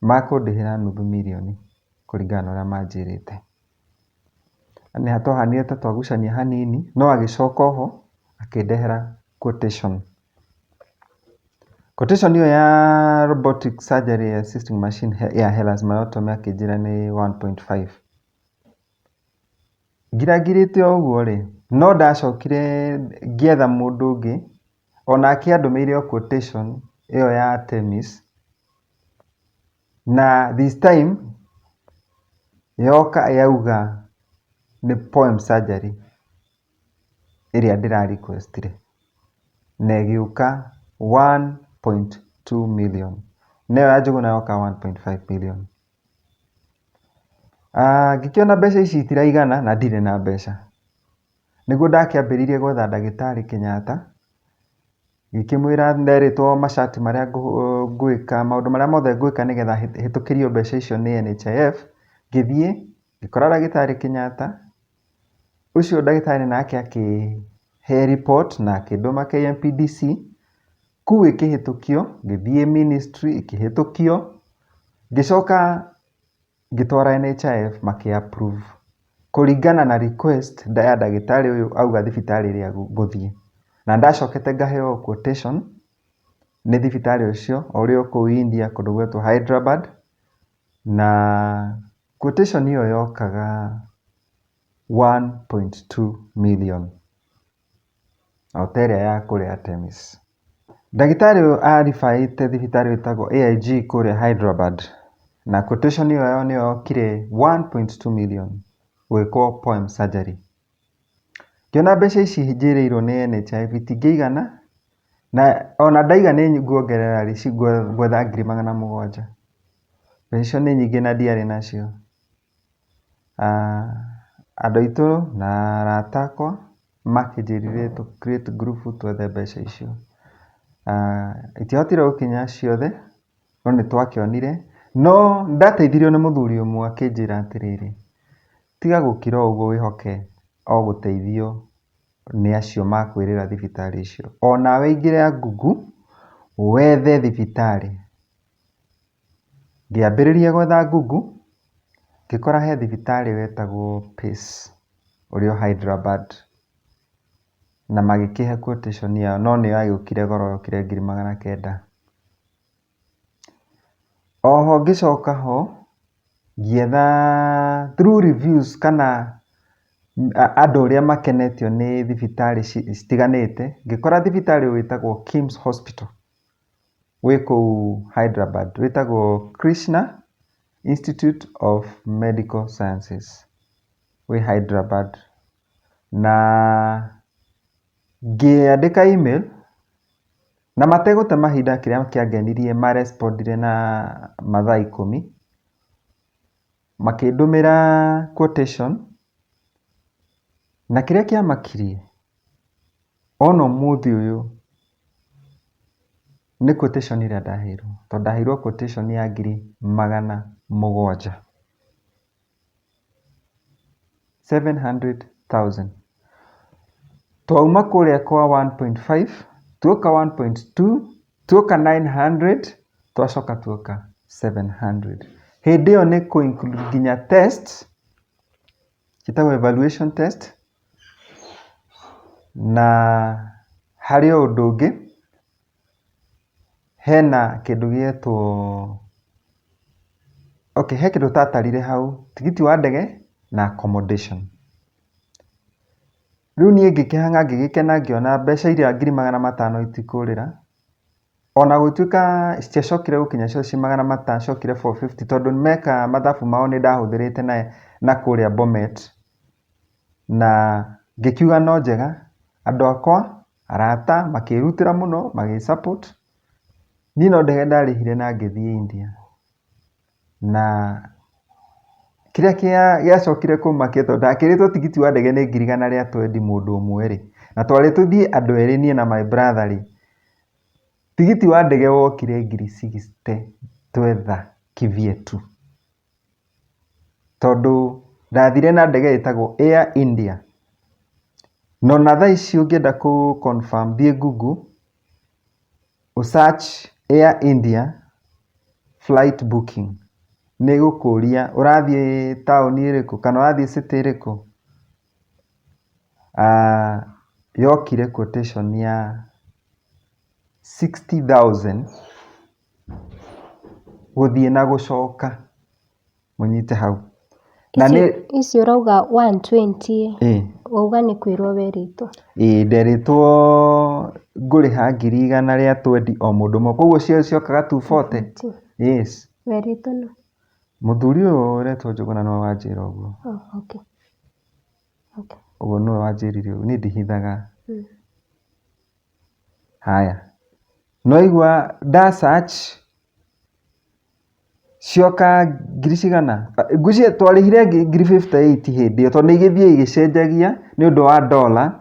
makũndĩhĩra nuthu mirioni kũringana na ũrĩa manjĩrĩte. Nĩ twahanire ta twagucania hanini, no agĩcoka oho akĩndehera quotation. Quotation ĩyo ya robotic surgery assisting machine ya Hellas Myotomy akĩnjĩra nĩ 1.5. Ngirangirĩte o ũguo rĩ, no ndacokire ngĩetha mũndũ ũngĩ, onake andũmĩire o quotation ĩyo ya Artemis, na this time yoka yauga nĩ POEM surgery ĩrĩa ndĩra request ire, na ĩgĩũka 1.2 million. Na ĩyo ya Njũgũna yoka 1.5 million. Ngĩkĩona mbeca ici itiraigana na ndirĩ na mbeca. Nĩguo ndakĩambĩrĩirie gwetha ndagĩtarĩ Kenyatta, ngĩkĩmwĩra nderĩtwo macati marĩa ngwĩka, maũndũ marĩa mothe ngwĩka nĩgetha hĩtũkĩrio mbeca icio nĩ NHIF, ngĩthiĩ ngĩkora ndagĩtarĩ Kenyatta, ũcio ndagĩtarĩ nake akĩhe report na akĩndũma KMPDC, kũu ĩkĩhĩtũkio, ngĩthiĩ ministry ĩkĩhĩtũkio, ngĩcoka ngĩtwara NHIF makĩ approve kũringana na request ya ndagĩtarĩ ũyũ auga thibitarĩ ĩrĩa ngũthiĩ. Na ndacokete ngaheo quotation nĩ thibitarĩ ũcio ũrĩa o kũu India kũndũ gwetwo Hyderabad, na quotation ĩyo yokaga 1.2 million o ta ĩrĩa ya kũrĩa Artemis. Ndagĩtarĩ ũyũ a refer ĩte thibitarĩ wĩtagwo AIG kũrĩa Hyderabad, na quotation ĩyo yao nĩyo yokire 1.2 million gwĩkwo POEM surgery. Ngĩona mbeca ici njĩrĩirwo nĩ NHIF itingĩigana, na ona ndaiga nĩ nguongerera rĩ, ngwetha ngiri 700. Mbeca icio nĩ nyingĩ na ndiarĩ nacio. Andũ aitũ na arata akwa makĩnjĩrire tũ create group twethe mbeca icio. Itiahotire gũkinya ciothe, no nĩ twakĩonire. No nĩndateithirio nĩ mũthuri ũmwe akĩnjĩra atĩrĩrĩ, tiga gũkira o ũguo wĩhoke o gũteithio nĩ acio makwĩrĩra thibitarĩ icio. Onawe ingĩra Google wethe thibitarĩ. Ngĩambĩrĩria gwetha Google, ngĩkora he thibitarĩ wetagwo Pace ũrĩa o Hyderabad, na magĩkĩhe quotation yao, no nĩyo yagĩũkire goro yokire 900,000. Oho ngĩcoka ho, ngĩetha through reviews kana andũ ũrĩa makenetio nĩ thibitarĩ citiganĩte, ngĩkora thibitarĩ wĩtagwo KIMS Hospital wĩ kũu Hyderabad, wĩtagwo Krishna Institute of Medical Sciences wĩ Hyderabad. Na ngĩandĩka email na mategũte mahinda kĩrĩa kĩangenirie ma respond ire na mathaa 10, makĩndũmĩra quotation, na kĩrĩa kĩamakirie ona ũmũthĩ ũyũ nĩ quotation ĩrĩa ndaheirwo, tondũ ndaheirwo quotation ya 700,000. 700,000. Twauma kũrĩa kwa 1.5, tuoka 1.2, tuoka 900, twacoka tuoka 700. Hĩndĩ ĩyo nĩ kũ include nginya test, ciĩtagwo evaluation test, na harĩ o ũndũ ũngĩ, hena kĩndũ gĩetwo, okay he kĩndũ ũtatarire hau, tigiti wa ndege na accommodation. Rĩu niĩ ngĩkĩhang'a ngĩgĩkena ngĩona mbeca iria 500,000 itikũrĩra, ona gũtuĩka citiacokire gũkinya cio ci 500 ciokire 450 tondũ meka mathabu mao nĩ ndahũthĩrĩte na kũrĩa Bomet, na ngĩkiuga no njega, andũ akwa, arata makĩrutĩra mũno magĩ support, niĩ no ndege ndarĩhire na ngĩthiĩ India. Na kĩrĩa gĩacokire kũmakia tondũ ndakĩrĩtwo tigiti wa ndege nĩ 120,000 mũndũ ũmwe rĩ, na twarĩ tũthiĩ andũ erĩ niĩ na my brother rĩ, tigiti wa ndege wokire 60,000 twetha kivyetu. Tondũ ndathire na ndege ĩtagwo Air India. Na ona thaa ici ũngĩenda kũ confirm thiĩ Google, ũ search Air India flight booking, nĩ ĩgũkũria ũrathiĩ taũni ĩrĩkũ kana ũrathiĩ city ĩrĩkũ. Yokire quotation ya 60,000 gũthiĩ na gũcoka, mũnyite hau. Na nĩ Ici ũrauga 120 wauga nĩ kwĩrwo werĩtwo. Ĩĩ nderĩtwo ngũrĩha 120,000 o mũndũ ũmwe, koguo ciokaga 240. Yes. Werĩtwo nũ? Mũthuri ũyũ ũretwo Njũgũna nĩwe wanjĩra ũguo. Oh, okay. Okay. Ũguo nĩwe wanjĩrire ũguo, niĩ ndihithaga. Haya, nĩwaigua nda search cioka ngiri cigana? Ngwĩciria twarĩhire 58,000 hĩndĩ ĩyo tondũ nĩ igĩthiĩ igĩcenjagia nĩ ũndũ wa dollar.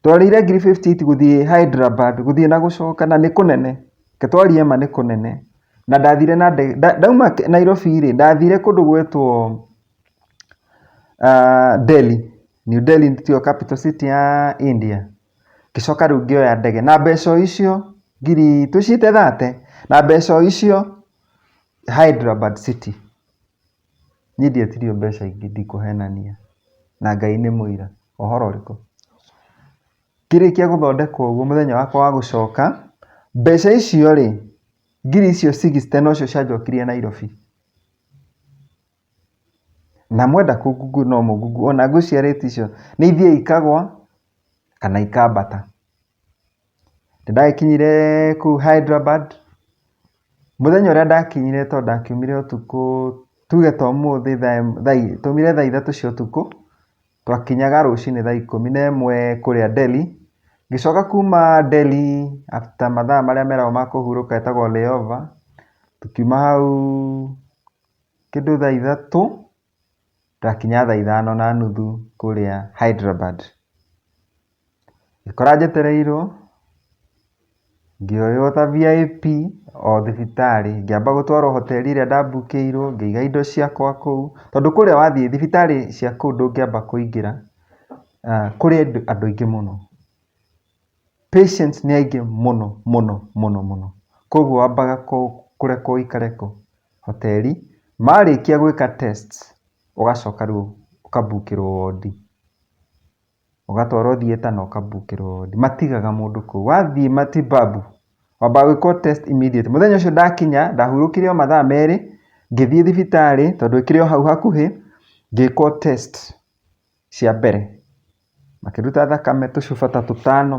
Twarĩhire 58,000 gũthiĩ Hyderabad, gũthiĩ na gũcoka na nĩ kũnene. Reke twarie ma nĩ kũnene. Na ndathire na ndege, ndauma Nairobi rĩ, ndathire kũndũ gwetwo Delhi. New Delhi tiyo capital city ya India. Ngĩcoka rĩu ngĩoya ndege na mbeca o icio ngiri tũciĩte 30, na mbeca o icio Hyderabad city. Niĩ ndietirio mbeca ingĩ ndikũhenania, na Ngai nĩ mũira. Ũhoro ũrĩkũ? Ngĩrĩkia gũthondekwo ũguo mũthenya wakwa wa gũcoka, mbeca icio rĩ, ngiri icio 60 nocio cianjokirie Nairobi. Na mwenda kũ google no mũ google ona ngwĩciria rate icio nĩ ithiaga ikagwa kana ikambata. Nĩ ndagĩkinyire kũu Hyderabad, mũthenya ũrĩa ndakinyire tondũ ndakiumire ũtukũ, tuge ta ũmũthĩ twaumire thaa 3 cia ũtukũ, twakinyaga rũcinĩ thaa 11 kũrĩa Delhi. Ngĩcoka kuma Delhi after mathaa marĩa meragwo ma kũhurũka ĩtagwo layover, tũkiuma hau kĩndũ thaa 3, ndakinya thaa 5:30 kũrĩa Hyderabad. Ngĩkora njetereirwo, ngĩoywo ta VIP o thibitarĩ, ngĩamba gũtwarwo hoteri ĩrĩa ndambukĩirwo, ngĩiga indo ciakwa kũu, tondũ kũrĩa wathiĩ thibitarĩ cia kũu ndũngĩamba kũingĩra, kũrĩ andũ aingĩ mũno. Patients nĩ aingĩ mũno mũno mũno mũno, koguo wambaga kũrekwo ũikare kũ? Hoteri, marĩkia gwĩka tests, ũgacoka rĩu ũkambukĩrwo wondi. Ũgatwarwo theatre na ũkabukĩrwo wondi. Matigaga mũndũ kũu. Wathiĩ matibabu, wambaga gwĩkwo test immediately. Mũthenya ũcio ndakinya, ndahurũkire o mathaa merĩ, ngĩthiĩ thibitarĩ, tondũ ĩkĩrĩ o hau hakuhĩ, ngĩkwo test cia mbere. Makĩruta thakame tũcuba ta tũtano,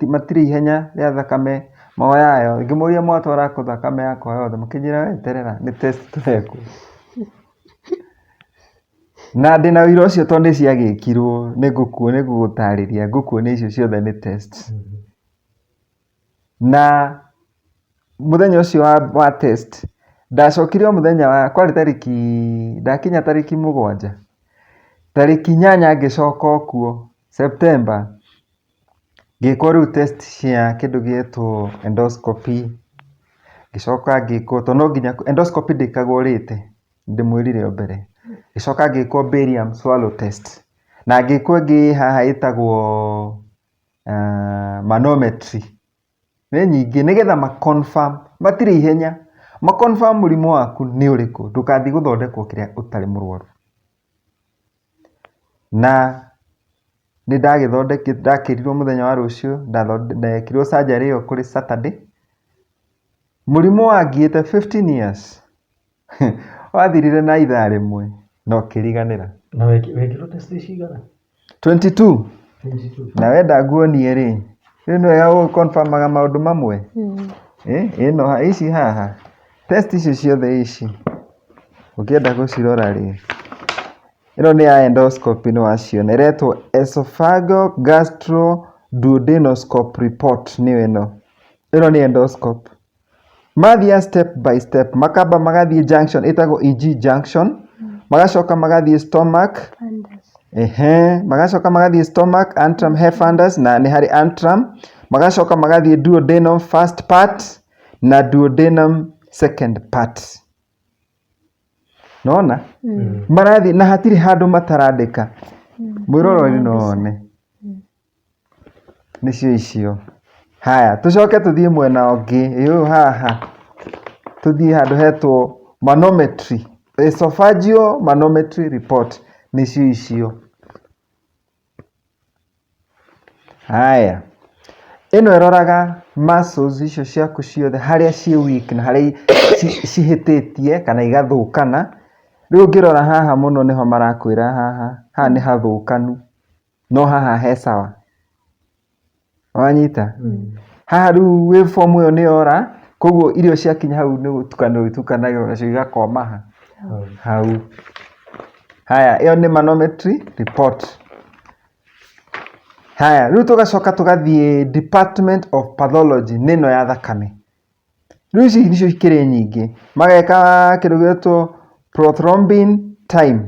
matirĩ ihenya rĩa thakame moyayo. Ngĩmoria mwatwara kũ thakame yakwa yothe, makĩnjĩra we eterera nĩ test tũrekwo. Na ndĩna ũira ũcio tondũ nĩ ciagĩkirwo nĩ ngũgũtarĩria ngũkuonia icio ciothe nĩ test. Na mũthenya ũcio wa test, ndacokire o mũthenya wa, kwarĩ tarĩki, ndakinya tarĩki 7, tarĩki 8 ngĩcoka o kuo, September, ngĩkwo rĩu test cia kĩndũ gĩetwo endoscopy, ngĩcoka ngĩkwo, tondũ no nginya, endoscopy ndĩkagwo ũrĩte, ndĩmwĩrire o mbere. Ngĩcoka ngĩkwo barium swallow test, na ngĩkwo ĩngĩ ĩ haha ĩtagwo manometry. Nĩ nyingĩ nĩgetha ma confirm, matirĩ ihenya, ma confirm mũrimũ waku nĩ ũrĩkũ, ndũgathiĩ gũthondekwo kĩrĩa ũtarĩ mũrwaru. Na nĩ ndakĩrirwo mũthenya wa rũciũ, ndekirwo surgery ĩyo kũrĩ Saturday. Mũrimũ wangiĩte 15 years, wathirire na ithaa rĩmwe na ũkĩriganĩra. Na wekirwo test cigana? 22. 22. Na wenda nguonie rĩ, rĩu nĩ wega gũ confirm aga maũndũ mamwe. Ĩno ici haha, test icio ciothe ici, ũngĩenda gũcirora rĩ, ĩno nĩ ya endoscopy nĩ waciona, ĩretwo esophageal gastro duodenoscope report nĩyo ĩno. Ĩno nĩ endoscope. Mathiaga step by step, makamba magathiĩ junction ĩtagwo EG junction, magacoka magathiĩ stomach, ehe, magacoka magathiĩ stomach, antrum, fundus na nĩ harĩ antrum, magacoka magathiĩ duodenum first part na duodenum second part. Nona? Marathiĩ na hatirĩ handũ matarandĩka. Mwĩroreri no one. Nĩcio icio. Haya, tũcoke tũthiĩ mwena ũngĩ, ĩ ũyũ haha, tũthiĩ handũ hetwo manometry, esophageal manometry report, nĩcio icio. Haya, ĩno ĩroraga muscles icio ciaku ciothe harĩa ciĩ weak na harĩa cihĩtĩtie kana igathũkana. Rĩu ũngĩrora haha mũno nĩho marakwĩra haha, haha nĩ hathũkanu. No haha he sawa. Wanyita? Haha rĩu waveform ĩyo nĩ yora, koguo irio ciakinya hau nĩ gũtukanĩrwo itukanagĩrwo nacio igakwama ha? Hau. Haya, ĩyo nĩ manometry report. Haya, rĩu tũgacoka tũgathiĩ department of pathology, nĩ ĩno ya thakame. Rĩu ici nĩcio ikĩrĩ nyingĩ. Mageka kĩndũ gĩgwĩtwo prothrombin time.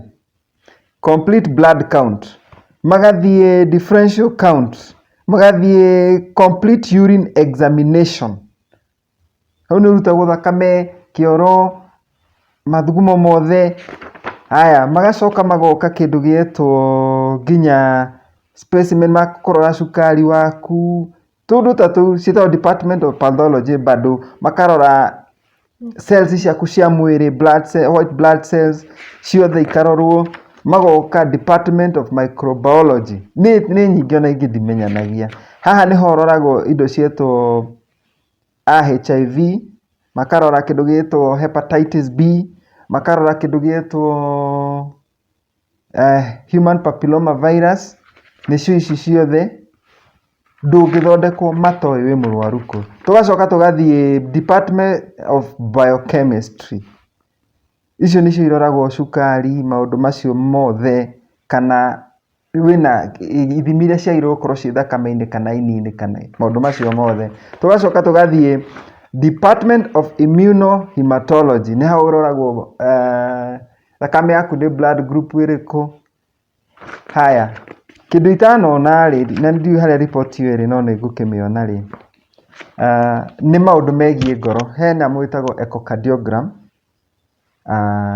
Complete blood count, magathiĩ differential count, magathiĩ complete urine examination. Hau nĩ ũrutagwo thakame, kĩoro, mathugumo mothe. Haya, magacoka magoka kĩndũ gĩetwo nginya specimen makũrora cukari waku, tũndũ ta tũu ciĩtagwo department of pathology bado makarora cells ciaku cia mwĩrĩ blood cell, white blood cells ciothe ikarorwo magoka department of microbiology nĩ nyingĩ ona ingĩ ndimenyanagia haha nĩho ũroragwo indo cietwo a HIV makarora kĩndũ gĩtwo hepatitis B makarora kĩndũ gĩtwo human papilloma virus nĩcio ici ciothe ndũngĩthondekwo matoĩ wĩ mũrwaru kũ. Tũgacoka tũgathiĩ department of biochemistry. Icio nĩcio iroragwo cukari, maũndũ macio mothe kana wĩna ithimi iria ciagĩrĩirwo gũkorwo ciĩ thakame-inĩ kana ini-inĩ kana maũndũ macio mothe. Tũgacoka tũgathiĩ department of immunohematology nĩ hau ũroragwo thakame yaku nĩ blood group ĩrĩkũ. Haya, kĩndũ itanona rĩ, na ndiũĩ harĩa riboti ĩyo ĩrĩ no nĩ ngũkĩmĩona rĩ, nĩ maũndũ megiĩ ngoro. He nyamũ ĩtagwo echocardiogram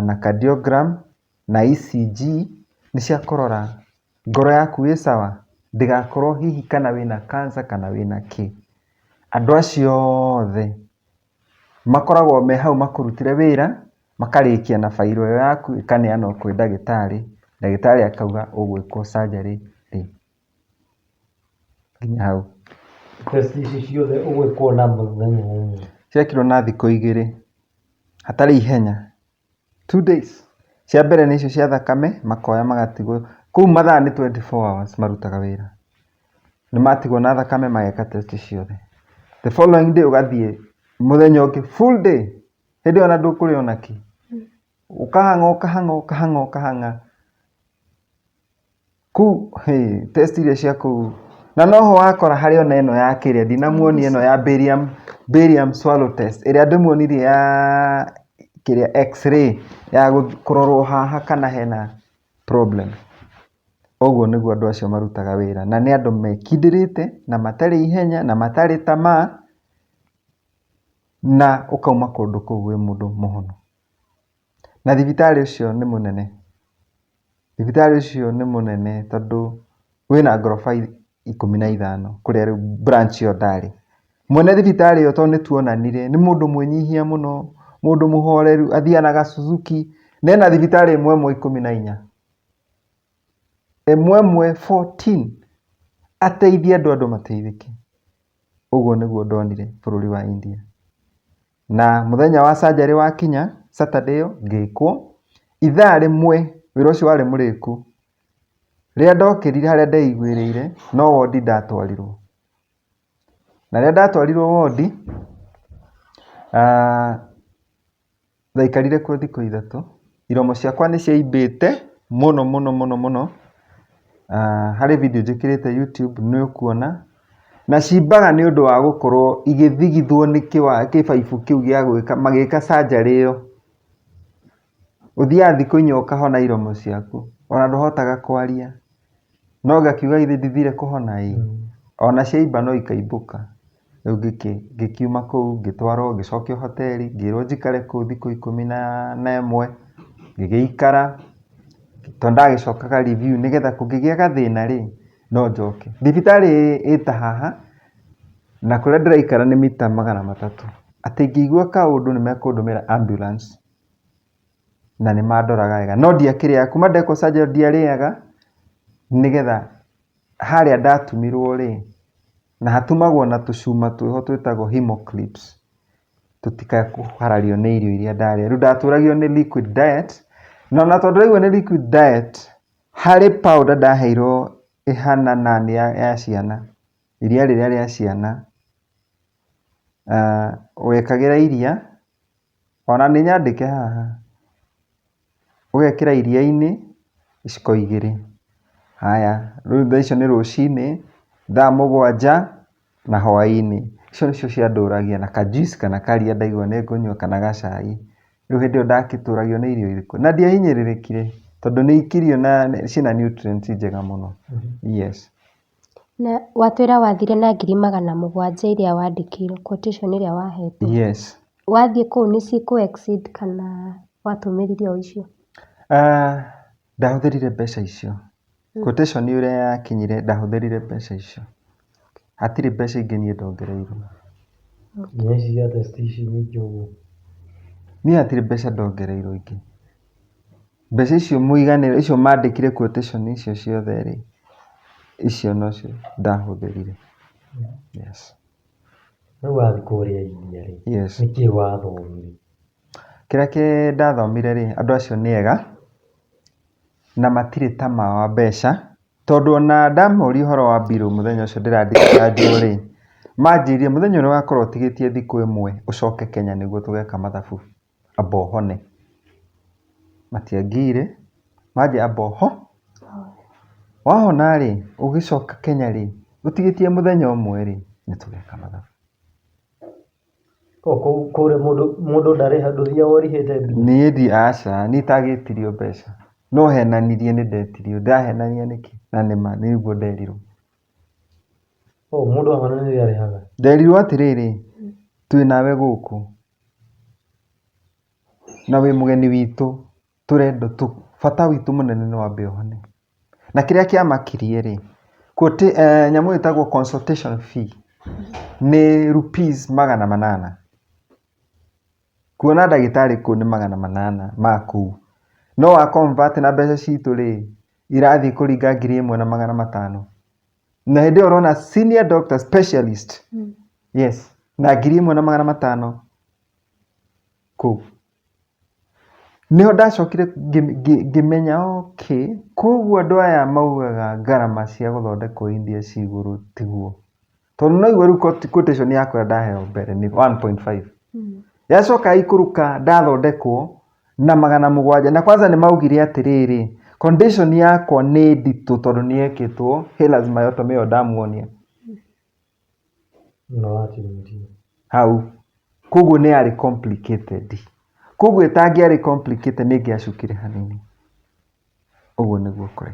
na cardiogram na ECG nĩ cia kũrora ngoro yaku ĩ sawa, ndĩgakorwo hihi kana wĩna cancer kana wĩna kĩ. Andũ acio othe makoragwo me hau makũrutĩre wĩra, makarĩkia na bairo ĩyo yaku ĩkaneanwo kwĩ ndagĩtarĩ, ndagĩtarĩ akauga ũgwĩkwo surgery rĩ. Nginya hau. Test ici ciothe ũgwĩkwo na mũthenya ũmwe? Ciekirwo na thikũ 2 hatarĩ ihenya. 2 days. Cia mbere nĩ icio cia thakame, makoya magatigwo kũu, mathaa nĩ 24 hours marutaga wĩra. Nĩ matigwo na thakame mageka test ciothe. The following day ũgathiĩ mũthenya ũngĩ full day, hĩndĩ ĩyo ona ndũkũrĩa ona kĩ. Ũkahang'a ũkahang'a ũkahang'a ũkahang'a. Kũu hey, test iria cia kũu na noho wakora harĩ ona ĩno ya kĩrĩa ndinamuonia, ĩno ya barium swallow test ĩrĩa ndĩmuonirie ya kĩrĩa x-ray ya kũrorwo haha kana hena problem. Ũguo nĩguo andũ acio marutaga wĩra, na nĩ andũ mekindĩrĩte na matarĩ ihenya na matarĩ tamaa, na ũkauma kũndũ kũu wĩ mũndũ mũhonu. Na thibitarĩ ũcio nĩ mũnene. Thibitarĩ ũcio nĩ mũnene tondũ wĩna ngoroba 15 kũrĩa rĩu branch ĩyo ndarĩ. Mwene thibitarĩ ĩyo tondũ nĩ tuonanire, nĩ mũndũ mwĩnyihia mũno, mũndũ mũhoreru, athiaga na ga Suzuki, na ena thibitarĩ ĩmwe ĩmwe 14. Ĩmwe ĩmwe 14 ateithie andũ, andũ mateithĩke. Ũguo nĩguo ndonire bũrũri wa India. Na mũthenya wa surgery wakinya, Saturday ĩyo, ngĩkwo. Ithaa rĩmwe, wĩra ũcio warĩ mũrĩku. Rĩrĩa ndokĩrire harĩa ndeiguĩrĩire, no wondi ndatwarirwo. Na rĩrĩa ndatwarirwo wondi, ndaikarire kuo thikũ 3. Iromo ciakwa nĩ ciaimbĩte mũno mũno mũno mũno. Harĩ video njĩkĩrĩte YouTube nĩ ũkuona. Na cimbaga nĩ ũndũ wa gũkorwo igĩthigithwo nĩ kĩbaibũ kĩu gĩa gwĩka magĩka surgery ĩyo. Ũthiaga thikũ 4 ũkahona iromo ciaku, ona ndũhotaga kwaria. No ngakiuga githĩ ndithire kũhona ĩ, ona ciaimba no ikaimbũka. Rĩu ngĩkiuma kũu ngĩtwarwo ngĩcokio hoteri, ngĩrwo njikare kũu thikũ 11, ngĩgĩikara, tondũ ndagĩcokaga review nĩgetha kũngĩgĩa gathĩna rĩ, no njoke. Thibitarĩ ĩta haha, na kũrĩa ndĩraikara nĩ mita 300. Atĩ ingĩigua kaũndũ nĩ mekũndũmĩra ambulance, na nĩ mandoraga wega. No ndiakĩrĩaga, kuma ndekwo surgery ndiarĩaga, nĩgetha harĩa ndatumirwo rĩ, na hatumagwo na tũcuma twĩho twĩtagwo hemoclips, tũtikae kũharario nĩ irio iria ndarĩa. Rĩu ndatũragio nĩ liquid diet, na ona tondũ ndĩraigua nĩ liquid diet, harĩ powder ndaheirwo ĩhana nani ya ciana, iria rĩrĩa rĩa ciana, wekagĩra iria, ona nĩ nyandĩke haha, ũgekĩra iria-inĩ iciko 2. Haya, rĩu thaa icio nĩ rũcinĩ, thaa 7 na hwaĩ-inĩ. Icio nĩcio ciandũragia na ka juice kana karia ndaigua nĩ ngũnyua kana gacai. Rĩu hĩndĩ ĩyo ndagĩtũragio nĩ irio irĩkũ? Na ndiahinyĩrĩrĩkire tondũ nĩ ikirio na ciĩna nutrients njega mũno. Yes. Na watwĩra wathire na 700,000 iria wandĩkĩirwo, quotation ĩrĩa wahetwo. Yes. Wathiĩ kũu nĩ cikũ exceed kana watũmĩrire o icio? Ndahũthĩrire mbeca icio. Quotation ũrĩa yakinyire ndahũthĩrire mbeca icio. Hatirĩ mbeca ingĩ niĩ ndongereirwo. Nginya ici cia test ici nyingĩ ũguo? Niĩ hatirĩ mbeca ndongereirwo ingĩ. Mbeca icio mũiganĩro, icio mandĩkire quotation icio ciothe rĩ, icio nocio ndahũthĩrire. Yes. Rĩu wathiĩ kũrĩa India rĩ, Yes. nĩkĩĩ wathomire? Kĩrĩa ndathomire rĩ, andũ acio nĩ ega na matirĩ tamaa wa mbeca, tondũ ona ndamoria ũhoro wa mbirũ mũthenya ũcio ndĩrandĩkĩra rĩ, manjĩrire mũthenya ũrĩa ũgakorwo ũtigĩtie thikũ 1 ũcoke Kenya nĩguo tũgeka mathabu, amba ũhone. Matiangiire, manjĩra amba ũho, wahona rĩ, ũgĩcoka Kenya rĩ, ũtigĩtie mũthenya ũmwe rĩ, nĩ tũgeka mathabu. Kũrĩa mũndũ ndarĩha, ndũthiaga ũrĩhĩte mbia? Niĩ ndi aca, niĩ itagĩtirio mbeca. No henanirie nĩ ndetirio, ndĩrahenania nĩkĩ? Na nĩma nĩguo nderirwo. Mũndũ ahona nĩrĩo arĩhaga? Nderirwo atĩrĩrĩ, twĩ nawe gũkũ na wĩ mũgeni witũ, tũrenda bata witũ mũnene nĩ wambe ũhone. Na kĩrĩa kĩamakirie rĩ, nyamũ ĩtagwo consultation fee nĩ rupees 800. Kuona ndagĩtarĩ kũu nĩ 800 ma kũu. No wa convert na mbeca citũ rĩ, irathiĩ kũringa 1,500. Na hĩndĩ ĩyo ũrona senior doctor specialist. Yes. Na 1500 kũu. Nĩho ndacokire ngĩmenya okay, koguo andũ aya maugaga ngarama cia gũthondekwo India ci igũrũ tiguo. Tondũ no igua rĩu quotation yakwa ndaheo mbere nĩ 1.5. Yacoka yaikũrũka ndathondekwo na 700. Na kwanza nĩ maugire atĩrĩrĩ, condition yakwa nĩ nditũ tondũ nĩ yekĩtwo Hillers myotomy ĩyo ndamuonia. Hau. Koguo nĩ yarĩ complicated. Koguo ĩtangĩarĩ complicated nĩ ĩngĩacukire hanini. Ũguo nĩguo kũrĩ.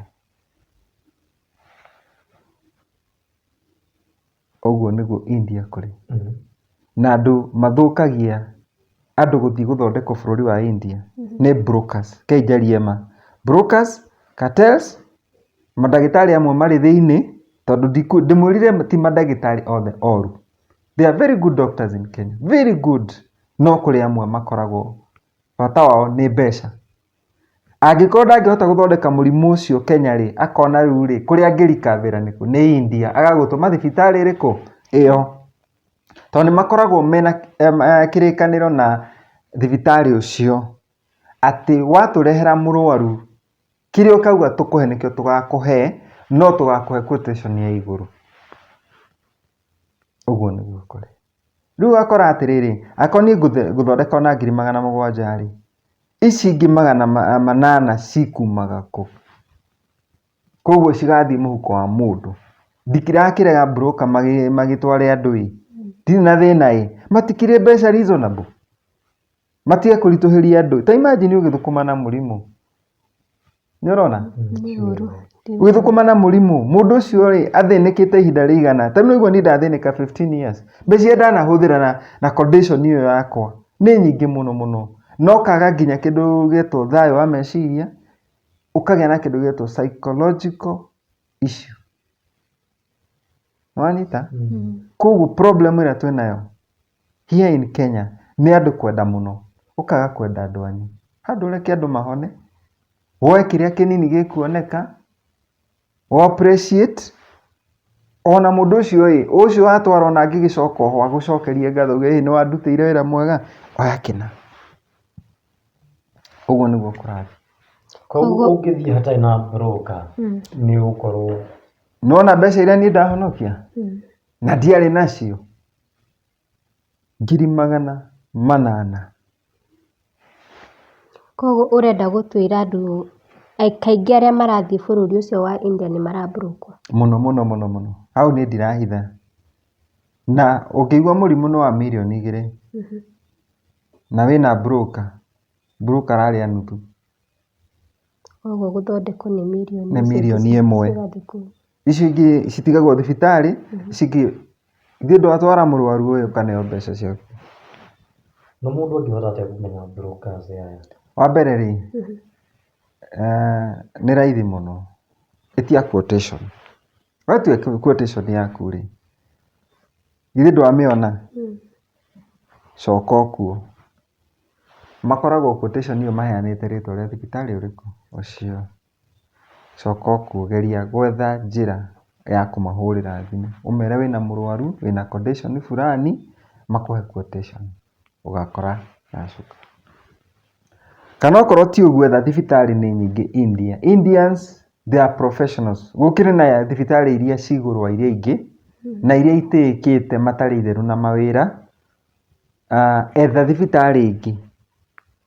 Ũguo nĩguo India kũrĩ. Na andũ mathũkagia andũ gũthiĩ gũthondekwo bũrũri wa India nĩ brokers. Rekei njarie ma. Brokers, cartels, mandagĩtarĩ amwe marĩ thĩiniĩ, tondũ ndĩmwĩrire ti mandagĩtarĩ othe oru. There are very good doctors in Kenya, very good. No kũrĩ amwe makoragwo bata wao nĩ mbeca. Angĩkorwo ndangĩhota gũthondeka mũrimũ ũcio Kenya rĩ, akona rĩu rĩ, kũrĩa angĩrikabĩra nĩkũ? Nĩ India. Agagũtũma thibitarĩ ĩrĩkũ? Ĩyo. Tondũ nĩ makoragwo mena kĩrĩkanĩro na thibitarĩ ũcio, atĩ watũrehera mũrwaru, kĩrĩa ũkauga tũkũhe nĩkĩo tũgakũhe, no tũgakũhe quotation ya igũrũ. Ũguo nĩguo kũrĩ. Rĩu ũgakora atĩrĩrĩ, angĩkorwo niĩ ngũthondeka ona 700,000 rĩ, ici ingĩ 800 cikumaga kũ? Koguo cigathiĩ mũhuko wa mũndũ. Ndirakĩrega broker magĩtware andũ ĩ, ndirĩ na thĩna ĩ, matikĩrĩ mbeca reasonable? Matige kũritũhĩria andũ. Ta imagine ũgĩthũkũma na mũrimũ. Nĩ ũrona? Nĩ ũru. Ũgĩthũkũma na mũrimũ, mũndũ ũcio rĩ, athĩnĩkĩte ihinda rĩigana. Ta rĩu nĩguo niĩ ndathĩnĩka 15 years. Mbeca iria ndanahũthĩra na condition ĩyo yakwa nĩ nyingĩ mũno mũno. Na ũkaga nginya kĩndũ gĩetwo thayũ wa meciria, ũkagĩa na kĩndũ gĩetwo psychological issue. Nĩ wanyita? Koguo problem ĩrĩa twĩnayo here in Kenya nĩ andũ kwenda mũno, ũkaga kwenda andũ anyu. Handũ ũreke andũ mahone, woe kĩrĩa kĩnini gĩkuoneka, ũ appreciate, ona mũndũ ũcio ĩ, ũcio watwara ona angĩgĩcoka oho agũcokerie ngatho auge ĩ nĩ wandutĩire wĩra mwega, oya kĩna. Ũguo nĩguo kũrathiĩ. Koguo ũngĩthiĩ hatarĩ na broker nĩ ũgũkorwo. Nĩwona mbeca iria niĩ ndahonokia na ndiarĩ nacio? 800,000. Koguo ũrenda gũtwĩra andũ kaingĩ arĩa marathiĩ bũrũri ũcio wa India nĩ maraburũkwo? Mũno mũno mũno mũno. Hau niĩ ndirahitha. Na ũngĩigua mũrimũ nĩ wa 2 mirioni na wĩna broker, broker ararĩa nuthu. Koguo gũthondekwo nĩ mirioni. Nĩ 1 mirioni. Icio ingĩ citigagwo thibitarĩ, icio ingĩ ithuĩ ndwatwara mũrwaru ũyũ ũkaneo mbeca ciaku. Na mũndũ angĩhota atĩa kũmenya brokers aya? Wa mbere rĩ, nĩ raithi mũno. Ĩtia quotation. Watua quotation yaku rĩ, githĩ ndwamĩona? Coka o kuo. Makoragwo quotation ĩyo maheanĩte rĩtwa rĩa thibitarĩ ũrĩkũ? Ũcio. Coka o kuo geria gwetha njĩra ya kũmahũrĩra thimũ. Ũmere wĩna mũrwaru, wĩna condition fulani, makũhe quotation. Ũgakora yacuka. Kana okorwo ti ũguo etha thibitarĩ nĩ nyingĩ India. Indians they are professionals. Gũkĩrĩ na thibitarĩ iria ci igũrũ wa iria ingĩ, na iria itĩĩkĩte matarĩ itherũ na mawĩra. Etha thibitarĩ ĩngĩ.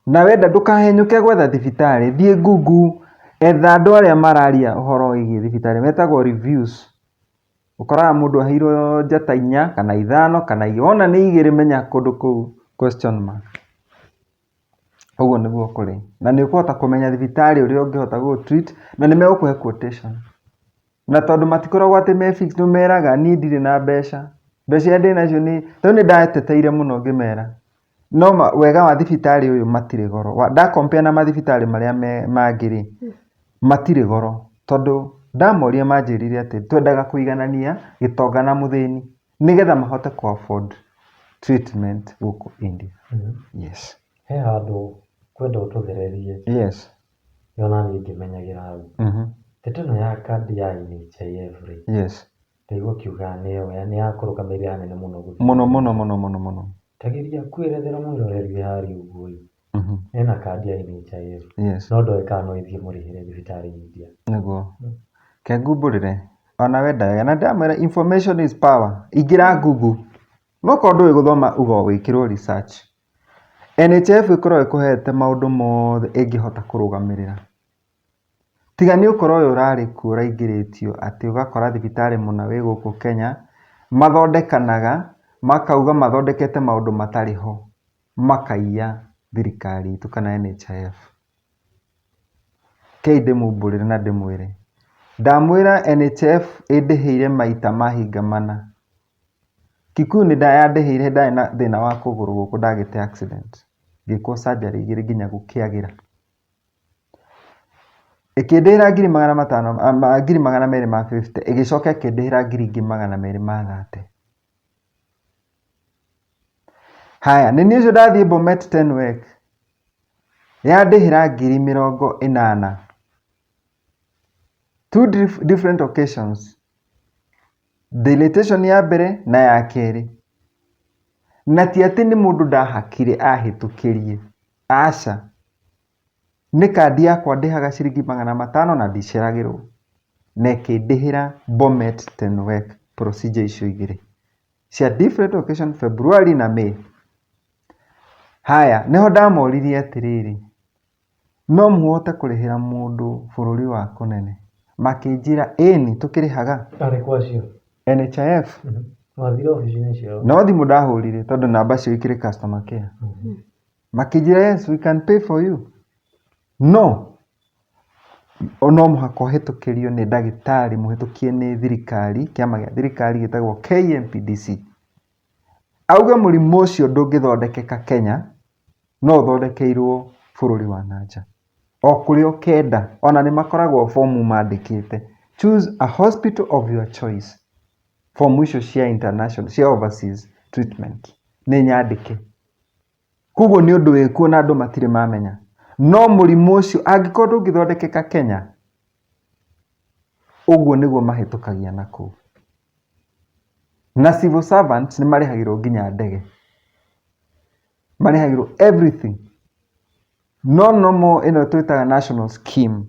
Na wenda ndũkahenyũke gwetha thibitarĩ, thiĩ Google, etha andũ arĩa mararia ũhoro wĩgiĩ thibitarĩ, metagwo reviews. Ũkoraga mũndũ aheirwo njata 4 kana 5 kana 2, wona nĩ 2 menya kũndũ kũu question mark. Ũguo nĩguo kũrĩ. Na nĩ ũkũhota kũmenya thibitarĩ ũrĩa ũngĩhota gũgũ treat na nĩ megũkũhe quotation. Na tondũ matikoragwo atĩ me fixed nĩ ũmeraga niĩ ndirĩ na mbeca, mbeca iria ndĩnacio nĩ, tarĩu nĩ ndateteire mũno ngĩmera, no wega wa thibitarĩ ũyũ matirĩ goro. Nda compare na mathibitarĩ marĩa mangĩ rĩ, matirĩ goro. Tondũ ndamoria manjĩrire atĩ twendaga kũiganania gĩtonga na mũthĩni nĩgetha mahote kũ afford treatment gũkũ India. Yes. He handũ ngwenda ũtũthererie. Yes. Nĩ ona niĩ ngĩmenyagĩra hau. Ndeto ĩno ya kandi ya NHIF rĩ, Yes. Ndaigua ũkiuga nĩyo nĩ ya kũrũgamĩrĩra hanene mũno gũthiĩ Mũno mũno mũno mũno mũno. Tageria kwĩrethera mwĩroreri wĩ harĩa ũguo ĩ, ena kandi ya NHIF no ndoĩ kana no ĩthiĩ ĩmũrĩhĩre thibitarĩ India. Nĩguo. Ke ngumbũrĩre ona wenda wega na ndamwĩra information is power. Ingĩra Google no korwo ndũĩ gũthoma uga wĩkĩrwo research. NHIF ĩkoragwo ĩkũhete maũndũ mothe ĩngĩhota kũrũgamĩrĩra. Tiga nĩ ũkora ũyũ ũrarĩ kuo ũraingĩrĩtio atĩ ũgakora thibitarĩ mũna wĩ gũkũ Kenya, mathondekanaga makauga mathondekete maũndũ matarĩ ho, makaiya thirikari itũ kana NHIF. Rekei ndĩmumbũrĩre na ndĩmwĩre, ndamwĩra NHIF ĩndĩhĩire maita mahinga mana. Kikuyu nĩ yandĩhĩire ndarĩ na thĩna wa kũgũrũ gũkũ ndagĩte accident, ngĩkwo surgery igĩrĩ nginya gũkĩagĩra. Ĩkĩndĩhĩra ngiri magana matano, ngiri magana merĩ ma fifty, ĩgĩcoka ĩkĩndĩhĩra ngiri ingĩ magana merĩ ma thate. Haya, nĩ niĩ ũcio ndathiĩ Bomet Tenwek, yandĩhĩra ngiri mĩrongo ĩnana. Two different occasions. Dilatation ya mbere na ya kerĩ. Na ti atĩ nĩ mũndũ ndahakire ahĩtũkĩrie, aca. Nĩ kandi yakwa ndĩhaga ciringi magana matano na ndiceragĩrwo. Na ĩkĩndĩhĩra Bomet Tenwek procedure icio igĩrĩ. Cia different occasion February na May. Haya, nĩho ndamoririe atĩrĩrĩ, no mũhote kũrĩhĩra mũndũ bũrũri wa kũnene? Makĩnjĩra ĩni tũkĩrĩhaga. Arĩkũ acio? NHIF. Wathire obici-inĩ ciao? No thimũ ndahũrire tondũ namba ciao ikĩrĩ customer care. Makĩnjĩra yes we can pay for you. No, no mũhaka ũhĩtũkĩrio nĩ ndagĩtarĩ mũhĩtũkie nĩ thirikari, kĩama gĩa thirikari gĩtagwo KMPDC. Auge mũrimũ ũcio ndũngĩthondekeka Kenya, no ũthondekeirwo bũrũri wa na nja. O kũrĩa ũkenda, ona nĩ makoragwo bomu mandĩkĩte, choose a hospital of your choice. Bomu icio cia international, cia overseas treatment nĩ nyandĩke. Koguo nĩ ũndũ wĩkuo na andũ matirĩ mamenya. No mũrimũ ũcio angĩkorwo ndũngĩthondekeka Kenya, ũguo nĩguo mahĩtũkagia na kũu. Na civil servants nĩ marĩhagĩrwo nginya ndege. Marĩhagĩrwo everything. No normal ĩno twĩtaga national scheme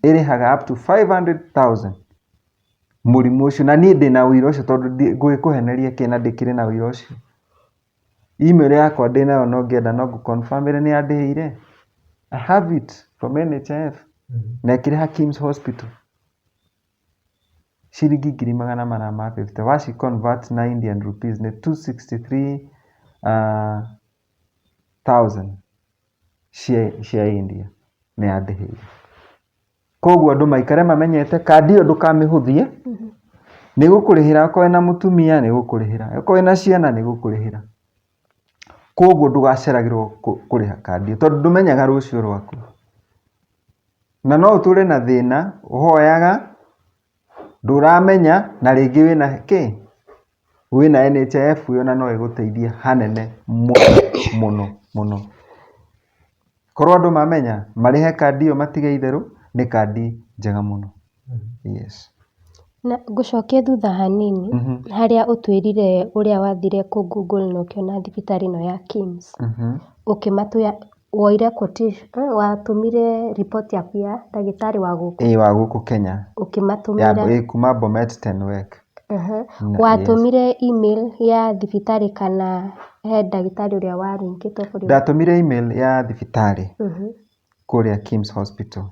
ĩrĩhaga up to 500,000 mũrimũ ũcio. Na niĩ ndĩna ũira ũcio tondũ ngũgĩkũheneria kĩ na ndĩkĩrĩ na ũira ũcio. Email yakwa ndĩnayo no ngĩenda no ngũ confirm ĩre nĩ yandĩhĩire. I have it from NHIF na ĩkĩrĩha KIMS Hospital. Ciringi ngiri magana mana ma fifty waci convert na Indian rupees nĩ 263 thousand cia India nĩ yandĩhĩire. Koguo andũ maikare mamenyete kandi ĩyo ndũkamĩhũthie, nĩ ĩgũkũrĩhĩra okorwo wĩna mũtumia nĩ ĩgũkũrĩhĩra, okorwo wĩna ciana nĩ ĩgũkũrĩhĩra. Koguo ndũgaceragĩrwo kũrĩha kandi ĩyo tondũ ndũmenyaga rũciũ rwaku. Na no ũtũre na thĩna ũhoyaga, ndũramenya na rĩngĩ wĩna kĩ? Wĩna NHIF ĩyo na no ĩgũteithie hanene mũno mũno mũno. Korwo andũ mamenya, marĩhe kandi ĩyo matige itherũ, nĩ kandi njega mũno. Yes. Na ngũcokie thutha hanini, harĩa ũtwĩrire ũrĩa wathire kũ Google na ũkĩona thibitarĩ ĩno ya KIMS. Ũkĩmatwĩra woire quotation, watũmire report yaku ya ndagĩtarĩ wa gũkũ. Ĩĩ wa gũkũ Kenya. Ũkĩmatũmĩra. Ĩĩ kuma Bomet Tenwek. Watũmire email ya thibitarĩ kana he ndagĩtarĩ ũrĩa warĩngĩtwo kũrĩ we? Ndatũmire email ya thibitarĩ kũrĩa KIMS Hospital.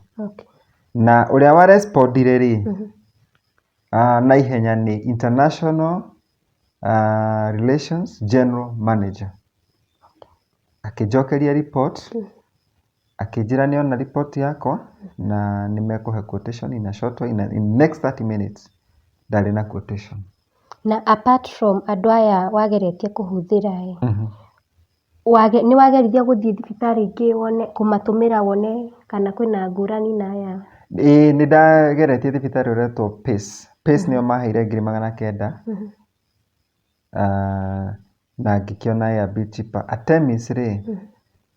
Na ũrĩa wa respondire rĩ, na ihenya nĩ International Relations General Manager. Akĩnjokeria report, akĩnjĩra nĩ ona report yakwa na nĩ mekũhe quotation in a short while, in next 30 minutes ndarĩ na quotation. Na apart from andũ aya wageretie kũhũthĩra ĩ, nĩ wageririe gũthiĩ thibitarĩ ingĩ wone kũmatũmĩra wone kana kwĩna ngũrani na aya? Ĩĩ nĩ ndageretie thibitarĩ ũretwo Pace. Pace nĩo maheire ngiri magana kenda. Na ngĩkĩona ĩ a bit cheaper. Artemis rĩ,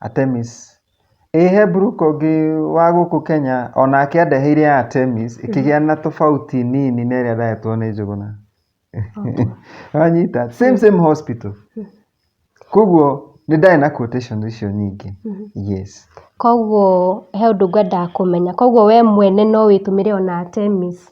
Artemis, ĩ he broker ũngĩ wa gũkũ Kenya onake andeheire ya Artemis ĩkĩgĩa na tofauti nini na ĩrĩa ndahetwo nĩ Njũgũna. Wanyita? Same same hospital. Koguo nĩ ndarĩ na quotation icio nyingĩ. Yes. Koguo he ũndũ ngwendaga kũmenya. Koguo we mwene no wĩtũmĩre ona Artemis?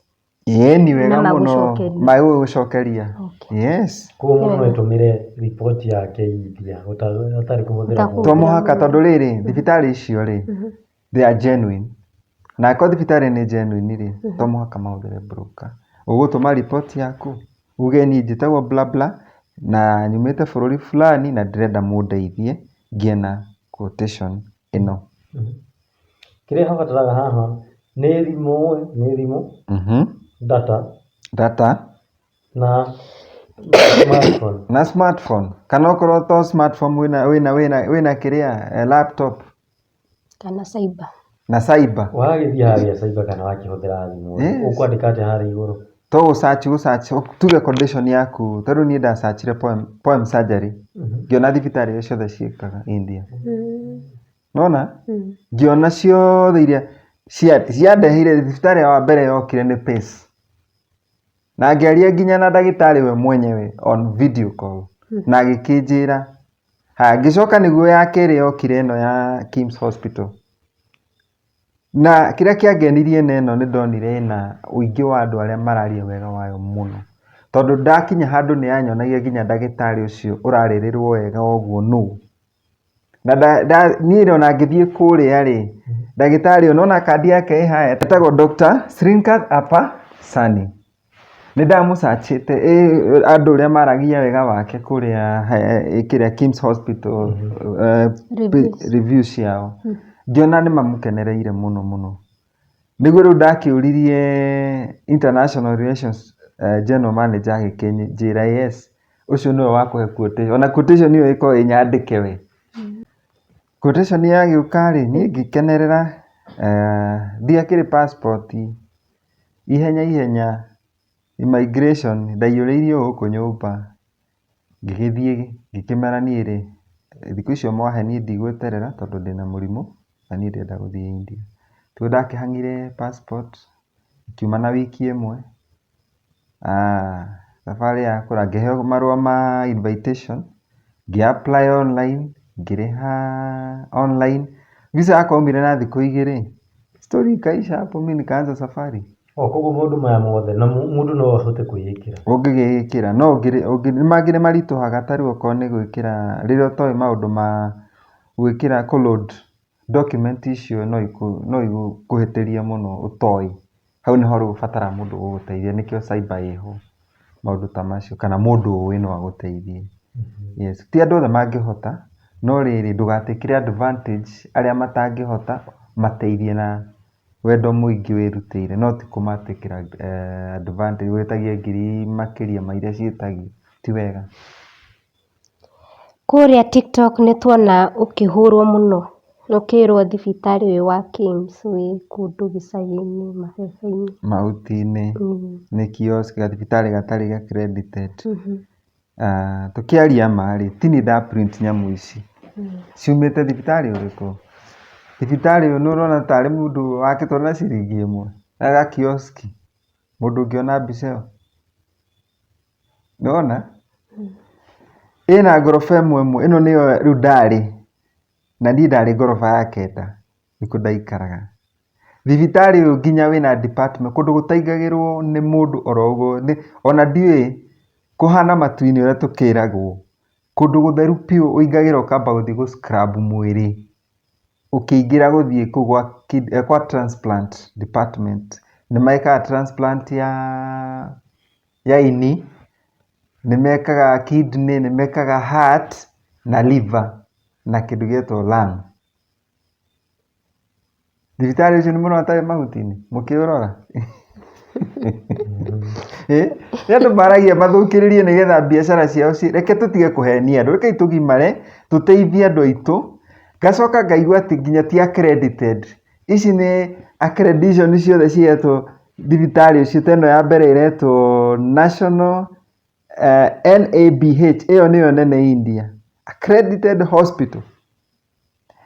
Ĩĩ, ni wega Na mũno. magũcokerie. Magũgũcokeria. Yes. Koguo mũndũ no etũmĩre riboti yake India ũtarĩ kũhũthĩra Ũtakũhũthĩra. To mũhaka, tondũ rĩrĩ, thibitarĩ icio rĩ, they are genuine. Na akorwo thibitarĩ nĩ genuine rĩ, to mũhaka mahũthĩre broker. Ũgũtũma riboti yaku uge niĩ njĩtagwo bla bla na nyumĩte bũrũri fulani na ndĩrenda mũndeithie ngĩe na quotation ĩno. Kĩrĩa habataraga haha nĩ thimũ, nĩ thimũ, data, Data na smartphone. Na smartphone, kana okorwo to smartphone, wĩna kĩrĩa, laptop. Kana cyber. Na cyber. Wagĩthiĩ harĩa cyber kana wakĩhũthĩra thimũ, ũkwandĩka atĩa harĩa igũrũ? To gũsearch tuge condition yaku. Ta rĩu niĩ ndasearchire poem surgery, ngĩona thibitarĩ iria ciothe ciĩkaga India. Nona ngĩona ciothe iria ciandeheire thibitarĩ wa mbere yokire nĩ Pace, na ngĩaria nginya na ndagĩtarĩ we mwenyewe on video call na agĩkĩnjĩra haya. Ngĩcoka nĩguo ya kerĩ yokire, ĩno ya KIMS Hospital, na kĩrĩa kĩangenirie na ĩno, nĩ ndonire ĩna ũingĩ wa andũ arĩa mararia wega wayo mũno, tondũ ndakinya handũ nĩ yanyonagia nginya ndagĩtarĩ ũcio ũrarĩrĩrwo wega ũguo nũ. Na niĩ ona ngĩthiĩ kũrĩa rĩ, ndagĩtarĩ ũyũ nona kandi yake ĩ haya, etagwo Dr. Srikanth Appa Sani. Nĩ ndamũcachĩte andũ ũrĩa maragia wega wake kũrĩa kĩrĩa KIMS Hospital, Reviews. Reviews ciao ngĩona nĩ mamũkenereire mũno mũno. Nĩguo rĩu ndakĩũririe international relations general manager, agĩkĩnjĩra yes, ũcio nĩwe wa kũhe quotation. Ona quotation ĩyo ĩkorwo ĩ nyandĩke we. Quotation yagĩũka rĩ, niĩ ngĩkenerera, ndiakĩrĩ passport, ihenya ihenya immigration ndaiyũrĩirio gũkũ nyũmba, ngĩgĩthiĩ ngĩkĩmera niĩ rĩ, thikũ icio mwahe niĩ ndigweterera, tondũ ndĩna mũrimũ na niĩ ndĩrenda gũthiĩ India. Tiguo ndakĩhang'ire passport ikiuma na wiki ĩmwe. Thabarĩ yakũra, ngĩheo marũa ma invitation, ngĩ apply online, ngĩrĩha online. Visa yakwa yaumire na thikũ 2, story ikaisha hapo, mi nikaanza safari. O koguo maũndũ maya mothe na mũndũ no ahote kwĩĩkĩra? Ũngĩgĩĩkĩra no nĩ mangĩ nĩ maritũhaga, ta rĩu okorwo nĩ gwĩkĩra rĩrĩa ũtoĩ maũndũ ma gwĩkĩra, kũ load document icio, no igũkũhĩtĩrie mũno ũtoĩ. Hau nĩho rĩu ũbataraga mũndũ ũgũgũteithia, nĩkĩo cyber ĩho, maũndũ ta macio, kana mũndũ ũĩ no agũteithie. Yes, ti andũ othe mangĩhota, no rĩrĩ, ndũgatĩkĩre advantage arĩa matangĩhota, mateithie na wendo mũingĩ wĩrutĩire, no ti kũmatĩkĩra advantage wĩtagie ngiri makĩria ma iria ciĩtagio, ti wega. Kũrĩa TikTok nĩ tuona ũkĩhũrwo mũno, ũkĩrwo thibitarĩ ũyũ wa KIMS wĩ kũndũ gĩcagi-inĩ, mabebe-inĩ. Mahuti-inĩ. Nĩ kiosk, gathibitarĩ gatarĩ accredited. Tũkĩaria ma rĩ, ti niĩ nda print nyamũ ici. Ciumĩte thibitarĩ ũrĩkũ? Thibitarĩ ũyũ nĩ ũrona tarĩ mũndũ wakĩtwo na ciringi 1 na ga kiosk, mũndũ ũngĩona mbica ĩyo. Nĩwona? Ĩna ngoroba ĩmwe ĩmwe, ĩno nĩyo rĩu ndarĩ, na niĩ ndarĩ ngoroba ya 9, nĩkuo ndaikaraga. Thibitarĩ ũyũ nginya wĩna department, kũndũ gũtaingagĩrwo nĩ mũndũ oro ũguo, ona ndiũĩ kũhana matu-inĩ ũrĩa tũkĩragwo. Kũndũ gũtheru biũ, ũingagĩra ũkamba gũthiĩ gũ scrub mwĩrĩ. Ũkĩingĩra gũthiĩ kũu kwa transplant department, nĩ mekaga transplant ya ini, nĩ mekaga kidney, nĩ mekaga heart na liver na kĩndũ gĩetwo lung. Thibitarĩ ũcio nĩ mũrona tarĩ mahuti-inĩ mũkĩũrora? Nĩ andũ maragia mathũkĩrĩrie nĩgetha biacara ciao ci. Reke tũtige kũhenia andũ, rekei tũgimare tũteithie andũ aitũ. Ngacoka ngaigua atĩ nginya ti accredited. Ici nĩ accreditation ciothe cihetwo thibitarĩ ũcio, ta ĩno ya mbere ĩretwo National NABH, ĩyo nĩyo nene India. Accredited hospital.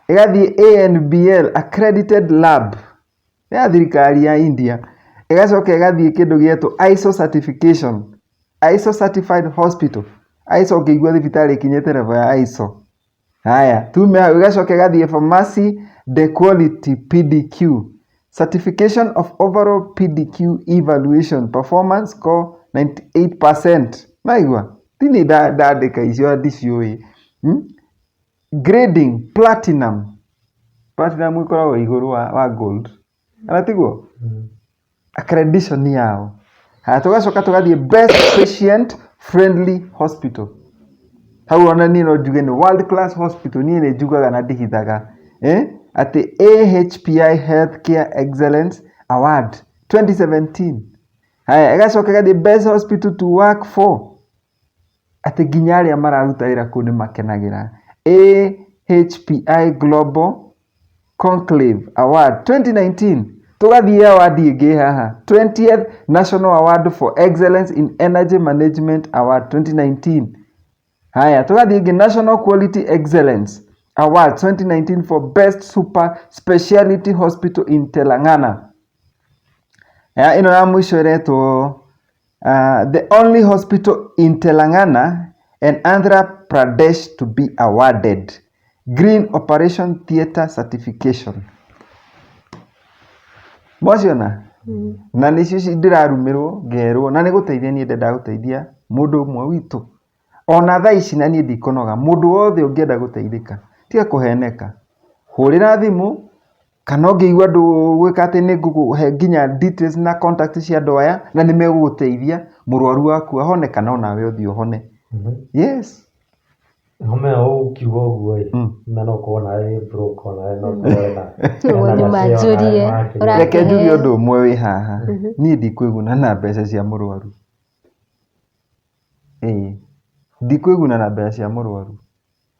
Ĩgathiĩ ANBL, accredited lab ya thirikari ya India. Ĩgacoka ĩgathiĩ kĩndũ gĩetwo ISO certification. ISO certified hospital. ISO ũngĩigua thibitarĩ ĩkinyĩte level ya ISO. Haya, tume hau ĩgacoka ĩgathiĩ Pharmacy de Quality PDQ. Certification of overall PDQ evaluation performance score 98%. Naigua? Ti niĩ ndandĩka icio ndiciũĩ. Grading platinum. Platinum ĩkoragwo igũrũ wa gold. Kana tiguo? Accreditation yao. Haya, tũgacoka tũgathiĩ best patient friendly hospital. Hau ona niĩ no njuge nĩ world class hospital, niĩ nĩ njugaga na ndihithaga. Atĩ AHPI Healthcare Excellence Award 2017. Haya, ĩgacoka ĩgathiĩ best hospital to work for. Atĩ nginya arĩa mararuta wĩra kũu nĩ makenagĩra. AHPI Global Conclave Award 2019. Tũgathiĩ award ĩngĩ haha 20th National Award for Excellence in Energy Management Award 2019. Haya, tũgathiĩ ĩngĩ National Quality Excellence Award 2019 for Best Super Speciality Hospital in Telangana. Haya, ĩno ya mũico ĩretwo the only hospital in Telangana and Andhra Pradesh to be awarded Green Operation Theatre Certification. Mwaciona? Na nĩcio ici ndĩrarumĩrwo ngerwo na nĩ gũteithia niĩ ndenda gũteithia mũndũ ũmwe witũ. Ona thaa ici na niĩ ndikũnoga, mũndũ wothe ũngĩenda gũteithĩka tiga kũheneka, hũrĩra thimũ kana ũngĩigua ndũgwĩka atĩ nĩ ngũkũhe nginya details na contact cia andũ aya na nĩ megũgũteithia mũrwaru waku ahone kana onawe ũthiĩ ũhone. Yes. Homa ĩyo ũkiuga ũguo ĩ, na no ũkorwo nawe wĩ broke onawe no ũkorwo wĩna Nĩguo manjũrie. Reke njuge ũndũ ũmwe wĩ haha, niĩ ndikwĩguna na mbeca cia mũrwaru. Ĩĩ, ndikwĩguna na mbeca cia mũrwaru.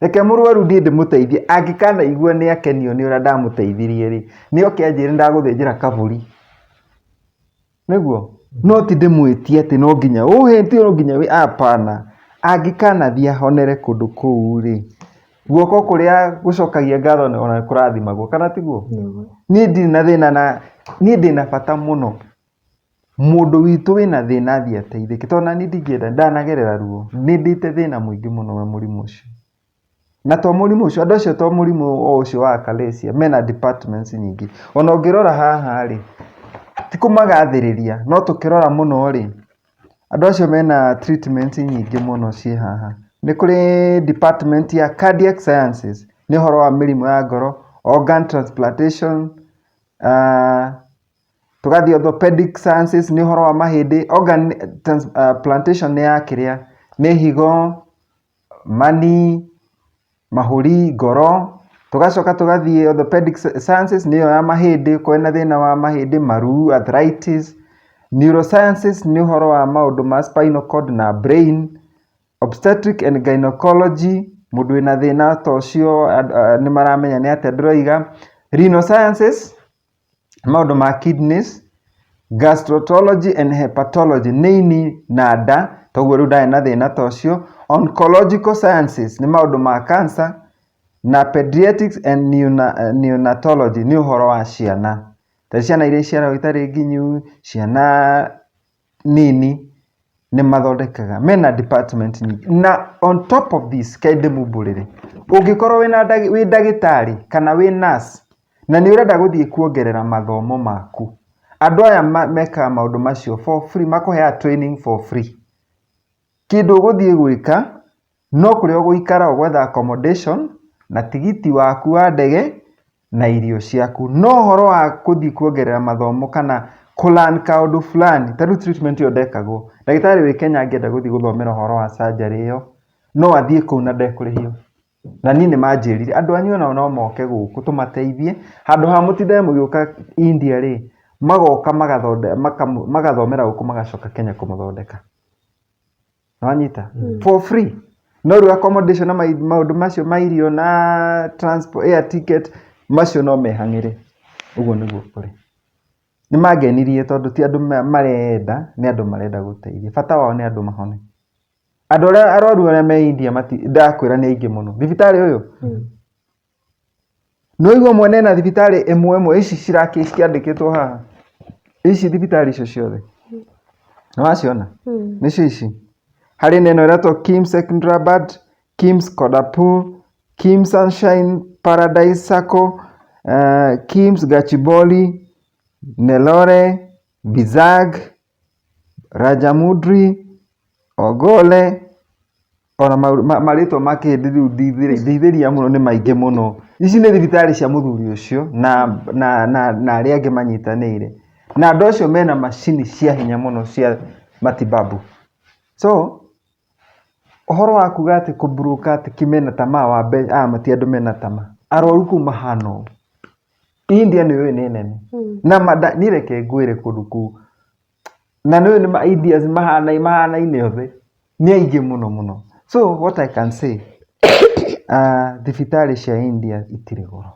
Reke mũrwaru niĩ ndĩmũteithie, angĩkanaigua nĩ akenio nĩ ũrĩa ndamũteithirie rĩ, nĩ oke anjĩre ndagũthĩnjĩra kabũri. Nĩguo? No ti ndĩmwĩtie atĩ no nginya ũhe ti no nginya wĩ hapana. Angĩkanathiĩ ahonere kũndũ kũu rĩ, guoko kũrĩa gũcokagia ngatho ona nĩ kũrathimagwo, kana tiguo? Niĩ ndirĩ na thĩna na niĩ ndĩna bata mũno mũndũ witũ wĩna thĩna athiĩ ateithĩke, tondũ nani ndingĩenda ndanagerera ruo, nĩ ndĩte thĩna mũingĩ mũno wa mũrimũ ũcio. Na to mũrimũ ũcio, andũ acio to mũrimũ o ũcio wa achalasia, mena departments nyingĩ. Ona ũngĩrora haha rĩ, ti kũmagathĩrĩria, no tũkĩrora mũno rĩ, andũ acio mena treatment nyingĩ mũno ciĩ haha. Nĩ kũrĩ department ya cardiac sciences, nĩ ũhoro wa mĩrimũ ya ngoro, organ transplantation, tũgathiĩ orthopedic sciences nĩ ũhoro wa mahĩndĩ, organ transplantation nĩ ya kĩrĩa, nĩ higo, mani, mahũri, ngoro. Tũgacoka tũgathiĩ orthopedic sciences nĩyo ya mahĩndĩ, okorwo wĩna thĩna wa mahĩndĩ, maru, arthritis. Neurosciences nĩ ũhoro wa maũndũ ma spinal cord na brain. Obstetric and gynecology, mũndũ wĩna thĩna ta ũcio nĩ maramenya nĩ atĩa ndĩroiga. Renal sciences, maũndũ ma kidneys. Gastroenterology and hepatology, nĩ ini na nda, toguo rĩu ndarĩ na thĩna ta ũcio. Oncological sciences, nĩ maũndũ ma cancer. Na pediatrics and neonatology, nĩ ũhoro wa ciana. Ta ciana iria iciaragwo itarĩ nginyu, ciana nini, nĩ mathondekaga. Mena department nyingĩ. Na on top of this, ke ndĩmumbũrĩre, ũngĩkorwo wĩ ndagĩtarĩ kana wĩ nurse, na nĩ ũrenda gũthiĩ kuongerera mathomo maku, andũ aya mekaga maũndũ macio for free, makũheaga training for free. Kĩndũ ũgũthiĩ gwĩka, no kũrĩa ũgũikara ũgwetha accommodation, na tigiti waku wa ndege, na irio ciaku. No ũhoro wa gũthiĩ kuongerera mathomo kana kũ learn kaũndũ fulani, ta rĩu treatment ĩyo ndekagwo. Ndagĩtarĩ wĩ Kenya angĩenda gũthiĩ gũthomera ũhoro wa surgery ĩyo, no athiĩ kũu na ndekũrĩhio. Na niĩ nĩ manjĩrire, andũ anyu onao no moke gũkũ tũmateithie, handũ ha mũtindage mũgĩũka India rĩ, magoka magathomera gũkũ magacoka Kenya kũmũthondeka. Nĩwanyita? For free. No rĩu accommodation na maũndũ macio ma irio na transport, air ticket, macio no mehang'ĩre. Ũguo nĩguo kũrĩ. Nĩ mangenirie tondũ ti andũ marenda, nĩ andũ marenda gũteithia. Bata wao nĩ andũ mahone. Andũ arĩa arwaru arĩa me India ndakwĩra nĩ aingĩ mũno. Thibitarĩ ũyũ? Nĩ waigua mwene ena thibitarĩ ĩmwe ĩmwe ici cikĩandĩkĩtwo haha. Ici thibitarĩ icio ciothe. Nĩ waciona? Nĩcio ici. Harĩ na ĩno ĩretwo KIMS Secunderabad, KIMS Kodapur, KIMS Sunshine Paradise Sacco, KIMS Gachibowli, Nellore, Vizag, Rajamundry, Ongole, ona marĩtwa ma kĩhĩndĩ rĩu ndithĩria mũno nĩ maingĩ mũno. Ici nĩ thibitarĩ cia mũthuri ũcio na arĩa angĩ manyitanĩire. Na andũ acio mena macini cia hinya mũno cia matibabu. So, ũhoro wa kuga atĩ kũmburuka atĩ kĩ mena tamaa wa mbeca, aya ti andũ mena tamaa. Arwaru kũu mahana ũũ. India nĩ ũĩ nĩ nene. Na niĩ reke ngwĩre kũndũ kũu, na nĩ ũĩ nĩ ma Indians mahanaine othe, nĩ aingĩ mũno mũno. So what I can say, thibitarĩ cia India itirĩ goro.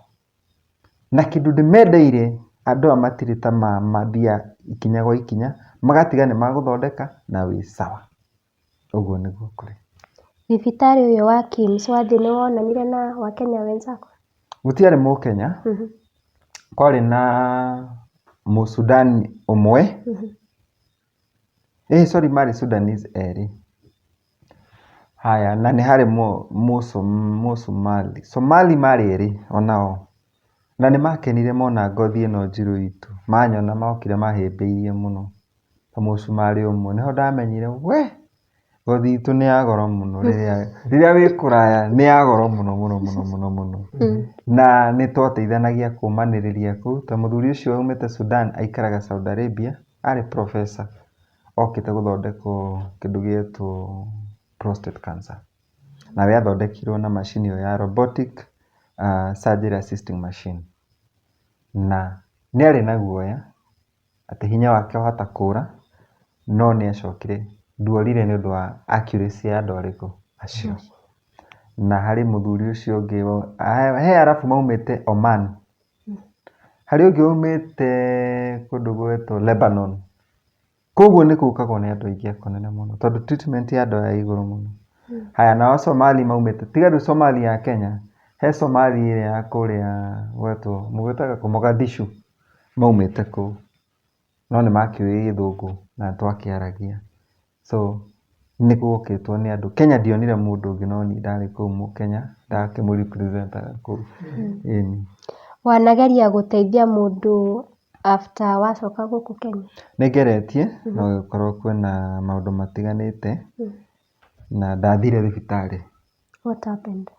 Na kĩndũ ndĩmendeire, andũ aya matirĩ tamaa mathiaga ikinya gwa ikinya, magatiga nĩ magũthondeka na wĩ sawa. Ũguo nĩguo kũrĩ. Thibitarĩ ũyũ wa KIMS wathiĩ nĩ wonanire na Wakenya wenzako? Gũtiarĩ mũkenya, kwarĩ na mũsudani ũmwe, sorry marĩ Sudanese erĩ. Haya na nĩ harĩ mũsomali, Somali marĩ erĩ onao. Na nĩ makenire mona ngothi ĩno njirũ itũ, manyona mokire mahĩmbĩirie mũno. Ta mũcumarĩ ũmwe, nĩho ndamenyire we ngothi itũ nĩ ya goro mũno rĩrĩa wĩ kũraya nĩ ya goro mũno mũno mũno mũno mũno. Na nĩ twateithanagia kũmanĩrĩria kũu, ta mũthuri ũcio waumĩte Sudan aikaraga Saudi Arabia, arĩ professor, okĩte gũthondekwo kĩndũ gĩetwo prostate cancer. Nawe athondekirwo na macini ĩyo ya robotic surgery assisting machine. Na nĩ arĩ na guoya atĩ hinya wake wahota kũra, no nĩ acokire, nduorire nĩ ũndũ wa accuracy ya andũ arĩkũ acio. Na harĩ mũthuri ũcio ũngĩ, he arabu maumĩte Oman, harĩ ũngĩ waumĩte kũndũ gwetwo Lebanon. Koguo nĩ gũkagwo nĩ andũ aingĩ a kũnene mũno tondũ treatment ya andũ aya ĩ igũrũ mũno. Haya nao Somali maumĩte, tiga rĩu Somali ya Kenya, he Somali ĩrĩa ya kũrĩa gwetwo, mũgwĩtaga kũ, Mogadishu, maumĩte kũu. No nĩ makĩũĩ gĩthũngũ na nĩ twakĩaragia. So nĩ gwokĩtwo nĩ andũ. Kenya ndionire mũndũ ũngĩ no niĩ ndarĩ kũu mũkenya, ndakĩmũ represent aga kũu. Ĩni. Wanageria gũteithia mũndũ after wacoka gũkũ Kenya? Nĩ ngeretie, no gũkorwo kwĩna maũndũ matiganĩte, na ndathire thibitarĩ. What happened?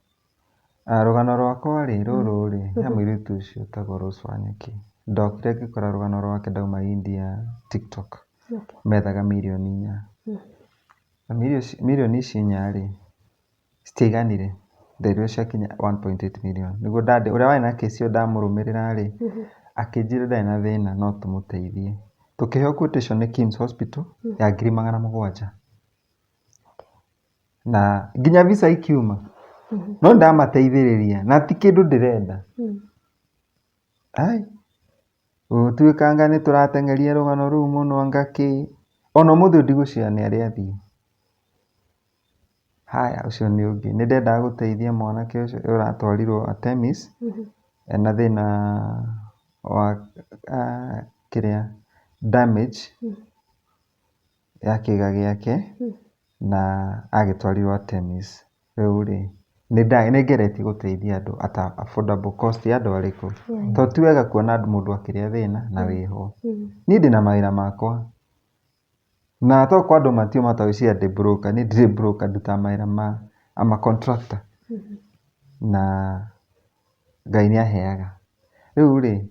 Rũgano rwakwa rĩ, rũrũ rĩ, he mũirĩtu ũcio wĩtagwo Rose Wanyeki. Ndokire ngĩkora rũgano rwake ndauma India TikTok. Methaga mirioni inya. Na mirioni ici inya rĩ, citiaiganire. Nderirwo ciakinya 1.8 million. Nĩguo ũrĩa warĩ na kesi ĩyo ndamũrũmĩrĩra rĩ, akĩnjĩra ndarĩ na thĩna no tũmũteithie. Tũkĩheo quotation nĩ KIMS Hospital ya 700,000. Na nginya visa ikiuma. No ndamateithĩrĩria na ti kĩndũ ndĩrenda. Ai, gũtuĩka anga nĩ tũrateng'eria rũgano rũu mũno anga kĩ. Ona ũmũthĩ ũyũ ndigũciara nĩ arĩa athiĩ. Haya ũcio nĩ ũngĩ. Nĩ ndendaga gũteithia mwanake ũcio ũratwarirwo Artemis ena thĩna wa kĩrĩa damage ya kĩga gĩake na agĩtwarirwo Artemis. Rĩu rĩ, nĩ ngeretie gũteithia andũ at affordable cost ya andũ arĩkũ. Tondũ ti wega kuona mũndũ akĩrĩa thĩna na wĩho. Niĩ ndĩna mawĩra makwa. Na tokorwo andũ matiũĩ mahota gwĩciria ndĩ broker, niĩ ndirĩ broker ndutaga mawĩra ma, I'm a contractor. Na Ngai nĩ aheaga. Rĩu rĩ,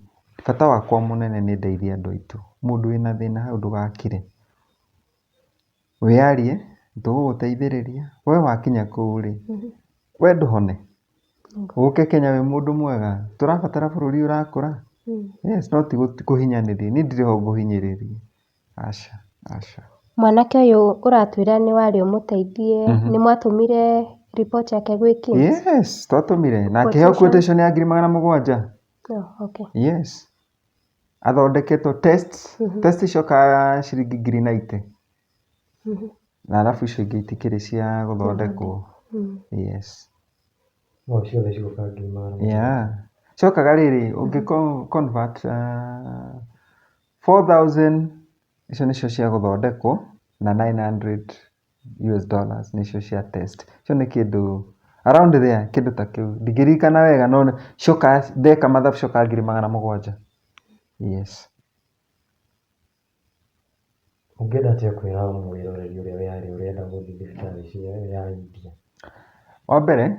bata wakwa mũnene nĩ ndeithie andũ aitũ. Mũndũ wĩna thĩna hau ndũgakire. Wĩyarie, tũgũgũteithĩrĩria. We wakinya kũu rĩ, we ndũhone? Ũke Kenya wĩ mũndũ mwega. Tũrabatara bũrũri ũrakũra. Yes, no ti kũhinyanĩrĩria. Niĩ ndirĩ ho ngũhinyĩrĩrie. Aca, aca. Mwanake ũyũ ũratwĩra nĩ warĩ ũmũteithie, nĩ mwatũmire report yake gwĩ KIMS? Yes, twatũmire. Na akĩheo quotation ya 700,000. Oh, okay. Yes. Athondeketwo tests, test icokaga ciringi 90,000. Na arabu icio ingĩ itikĩrĩ cia gũthondekwo. Yes. No ciothe cigoka 700,000. Yeah. Cokaga rĩrĩ, ũngĩ convert 4,000 icio nĩcio cia gũthondekwo na 900 US dollars nĩcio cia test. Icio nĩ kĩndũ around there kĩndũ ta kĩu. Ndingĩririkana wega no cioka ndeka mathabu ciokaga 700,000. Yes. Ũngĩenda atĩa kwĩra mwĩroreri ũrĩa wĩ harĩa ũrenda gũthiĩ thibitarĩ cia ya India? Wa mbere,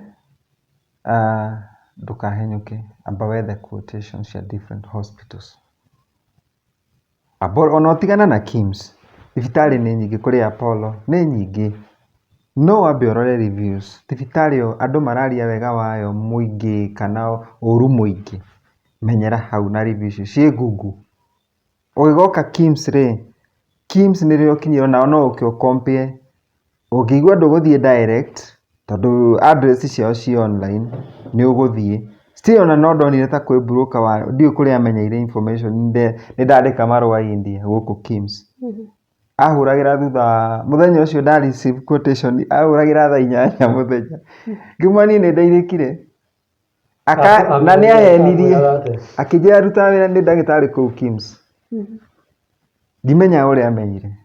ndũkahenyũke, amba wethe quotation cia different hospitals. Amba ona ũtigane na KIMS, thibitarĩ nĩ nyingĩ, kũrĩ Apollo, nĩ nyingĩ. No wambe ũrore reviews, thibitarĩ ĩyo andũ mararia wega wayo mũingĩ kana ũru mũingĩ. Menyera hau na review icio ciĩ Google. Ũgĩgoka KIMS rĩ, KIMS nĩrĩo ũkinyire onao no ũke ũ compare. Ũngĩigua ndũgũthiĩ direct, tondũ address ciao ciĩ online, nĩ ũgũthiĩ. Still ona no ndonire ta kwĩ broker wa, ndiũĩ kũrĩa amenyeire information nĩ ndandĩka marũa India gũkũ KIMS. Ahũragĩra thutha wa, mũthenya ũcio nda receive quotation, ahũragĩra thaa 8 mũthenya. Ngiuma niĩ nĩ ndeithĩkire. Aka, na nĩ ahenirie, akĩnjĩra arutaga wĩra nĩ ndagĩtarĩ kũu KIMS. Ndimenya ũrĩa amenyire.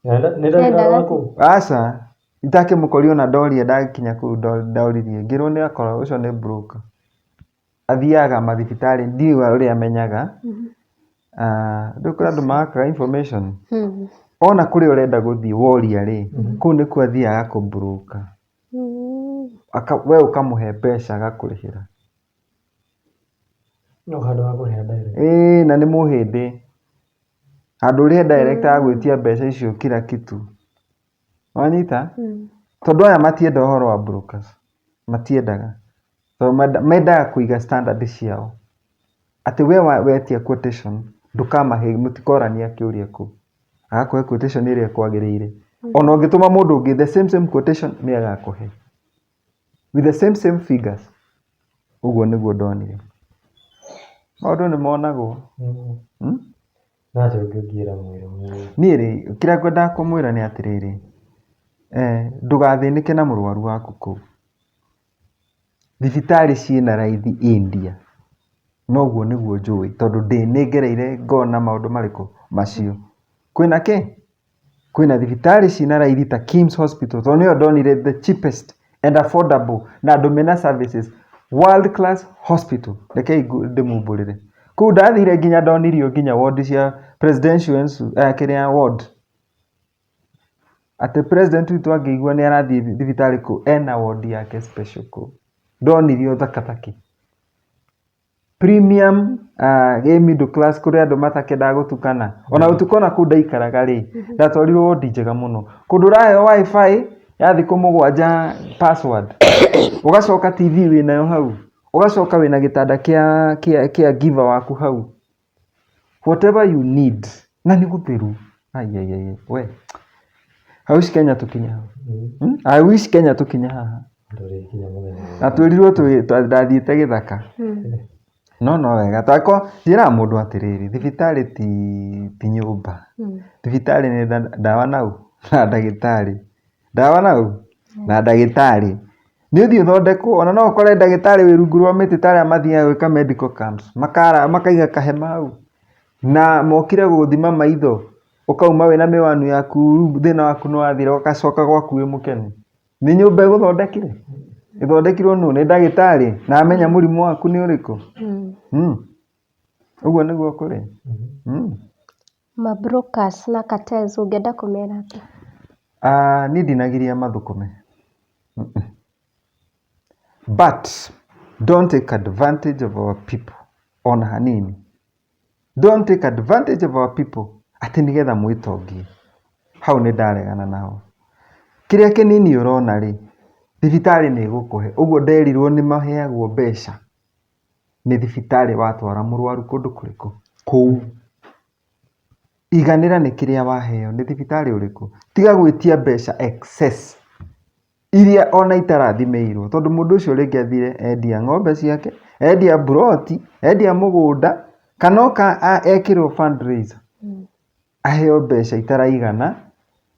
Nĩ ndagĩtarĩ wa kũu? Aca, itakĩmũkoria ona ndoria ndakinya kũu ndoririe, ngĩrwo nĩ akora ũcio nĩ broker. Athiaga mathibitarĩ ndiũĩ ũrĩa amenyaga. Rĩu kũrĩ andũ marakaga information. Ona kũrĩa ũrenda gũthiĩ woria rĩ, kũu nĩkuo athiaga kũ broker. We ũkamũhe mbeca agakũrĩhĩra. No handũ ha kũrĩha direct. Ĩĩ na nĩ mũhĩndĩ. Handũ ũrĩhe direct agagwĩtia mbeca icio kila kitu. Wanyita? Tondũ aya matienda ũhoro wa brokers. Matiendaga. Tondũ mendaga kũiga standard ciao. Atĩ we wetia quotation ndũkamahe mũtikorania kĩũria kũu. Agakũhe quotation ĩrĩa ĩkwagĩrĩire. Ona ũngĩtũma mũndũ ũngĩ the same same quotation nĩ agakũhe. With the same same figures. Ũguo nĩguo ndonire. Maũndũ nĩ monagwo. Hmm? Na atĩa ũngĩ ũngĩra mwĩrĩ Niĩ rĩ, kĩrĩa ngwendaga kũmwĩra nĩ atĩrĩrĩ, ndũgathĩnĩke na mũrwaru waku kũu. Thibitarĩ ciĩna raithi India. Na ũguo nĩguo njũĩ tondũ ndĩ nĩ ngereire ngona maũndũ marĩkũ macio. Kwĩna kĩ? Kwĩna thibitarĩ ciĩna raithi ta KIMS Hospital tondũ nĩyo ndonire the cheapest and affordable na andũ mena services world class hospital. Rekei ndĩmumbũrĩre. Kũu ndathire nginya ndonirio nginya ward cia presidential kĩrĩa ward. Atĩ president witũ angĩigua nĩ arathiĩ thibitarĩ kũu ena ward yake special kũu. Ndonirio thaka thaki. Premium ĩ middle class kũrĩ andũ matakendaga gũtukana. Ona gũtuka ona kũu ndaikaraga rĩ, ndatwarirwo wodi njega mũno. Kũndũ ũraheo WiFi ya thikũ 7 password. Ũgacoka TV wĩnayo hau. Ũgacoka wĩna gĩtanda kĩa kĩa giver waku hau. Whatever you need. Na nĩ gũtheru. Aiaiai we. I wish Kenya tũkinye hau. I wish Kenya tũkinye haha. Na twĩrirwo ndathiĩte gĩthaka. No no wega. Takwa njĩraga mũndũ atĩrĩrĩ, thibitarĩ ti nyũmba. Thibitarĩ nĩ ndawa na ũ? Na ndagĩtarĩ. Ndawa na ũ? Na ndagĩtarĩ. Nĩ ũthiĩ ũthondekwo, ona no ũkore ndagĩtarĩ wĩ rungu rwa mĩtĩ ta arĩa mathiaga gwĩka medical camps. Makara makaiga kahema hau. Na mokire gũgũthima maitho, ũkauma wĩna mĩwani yaku rĩu thĩna waku nĩ wathira ũgacoka gwaku wĩ mũkenu. Nĩ nyũmba ĩgũthondekire? Ĩthondekirwo nũ? Nĩ ndagĩtarĩ na amenya mũrimũ waku nĩ ũrĩkũ? Ũguo nĩguo kũrĩ. Ma brokers na cartels ũngĩenda kũmera atĩa? Niĩ ndinagiria mathũkũme. But don't take advantage of our people ona hanini. Don't take advantage of our people atĩ nĩgetha mwĩtongie. Hau nĩ ndaregana nao. Kĩrĩa kĩnini ũrona rĩ, thibitarĩ nĩ ĩgũkũhe. Ũguo nderirwo nĩ maheagwo mbeca nĩ thibitarĩ watwara mũrwaru kũndũ kũrĩkũ? Kũu. Iganĩra nĩ kĩrĩa waheo nĩ thibitarĩ ũrĩkũ. Tiga gwĩtia mbeca excess. Iria ona itarathimĩirwo tondũ mũndũ ũcio rĩngĩ athire endia ng'ombe ciake, endia mburoti, endia mũgũnda, kana oka ekĩrwo fundraiser, aheo mbeca itaraigana,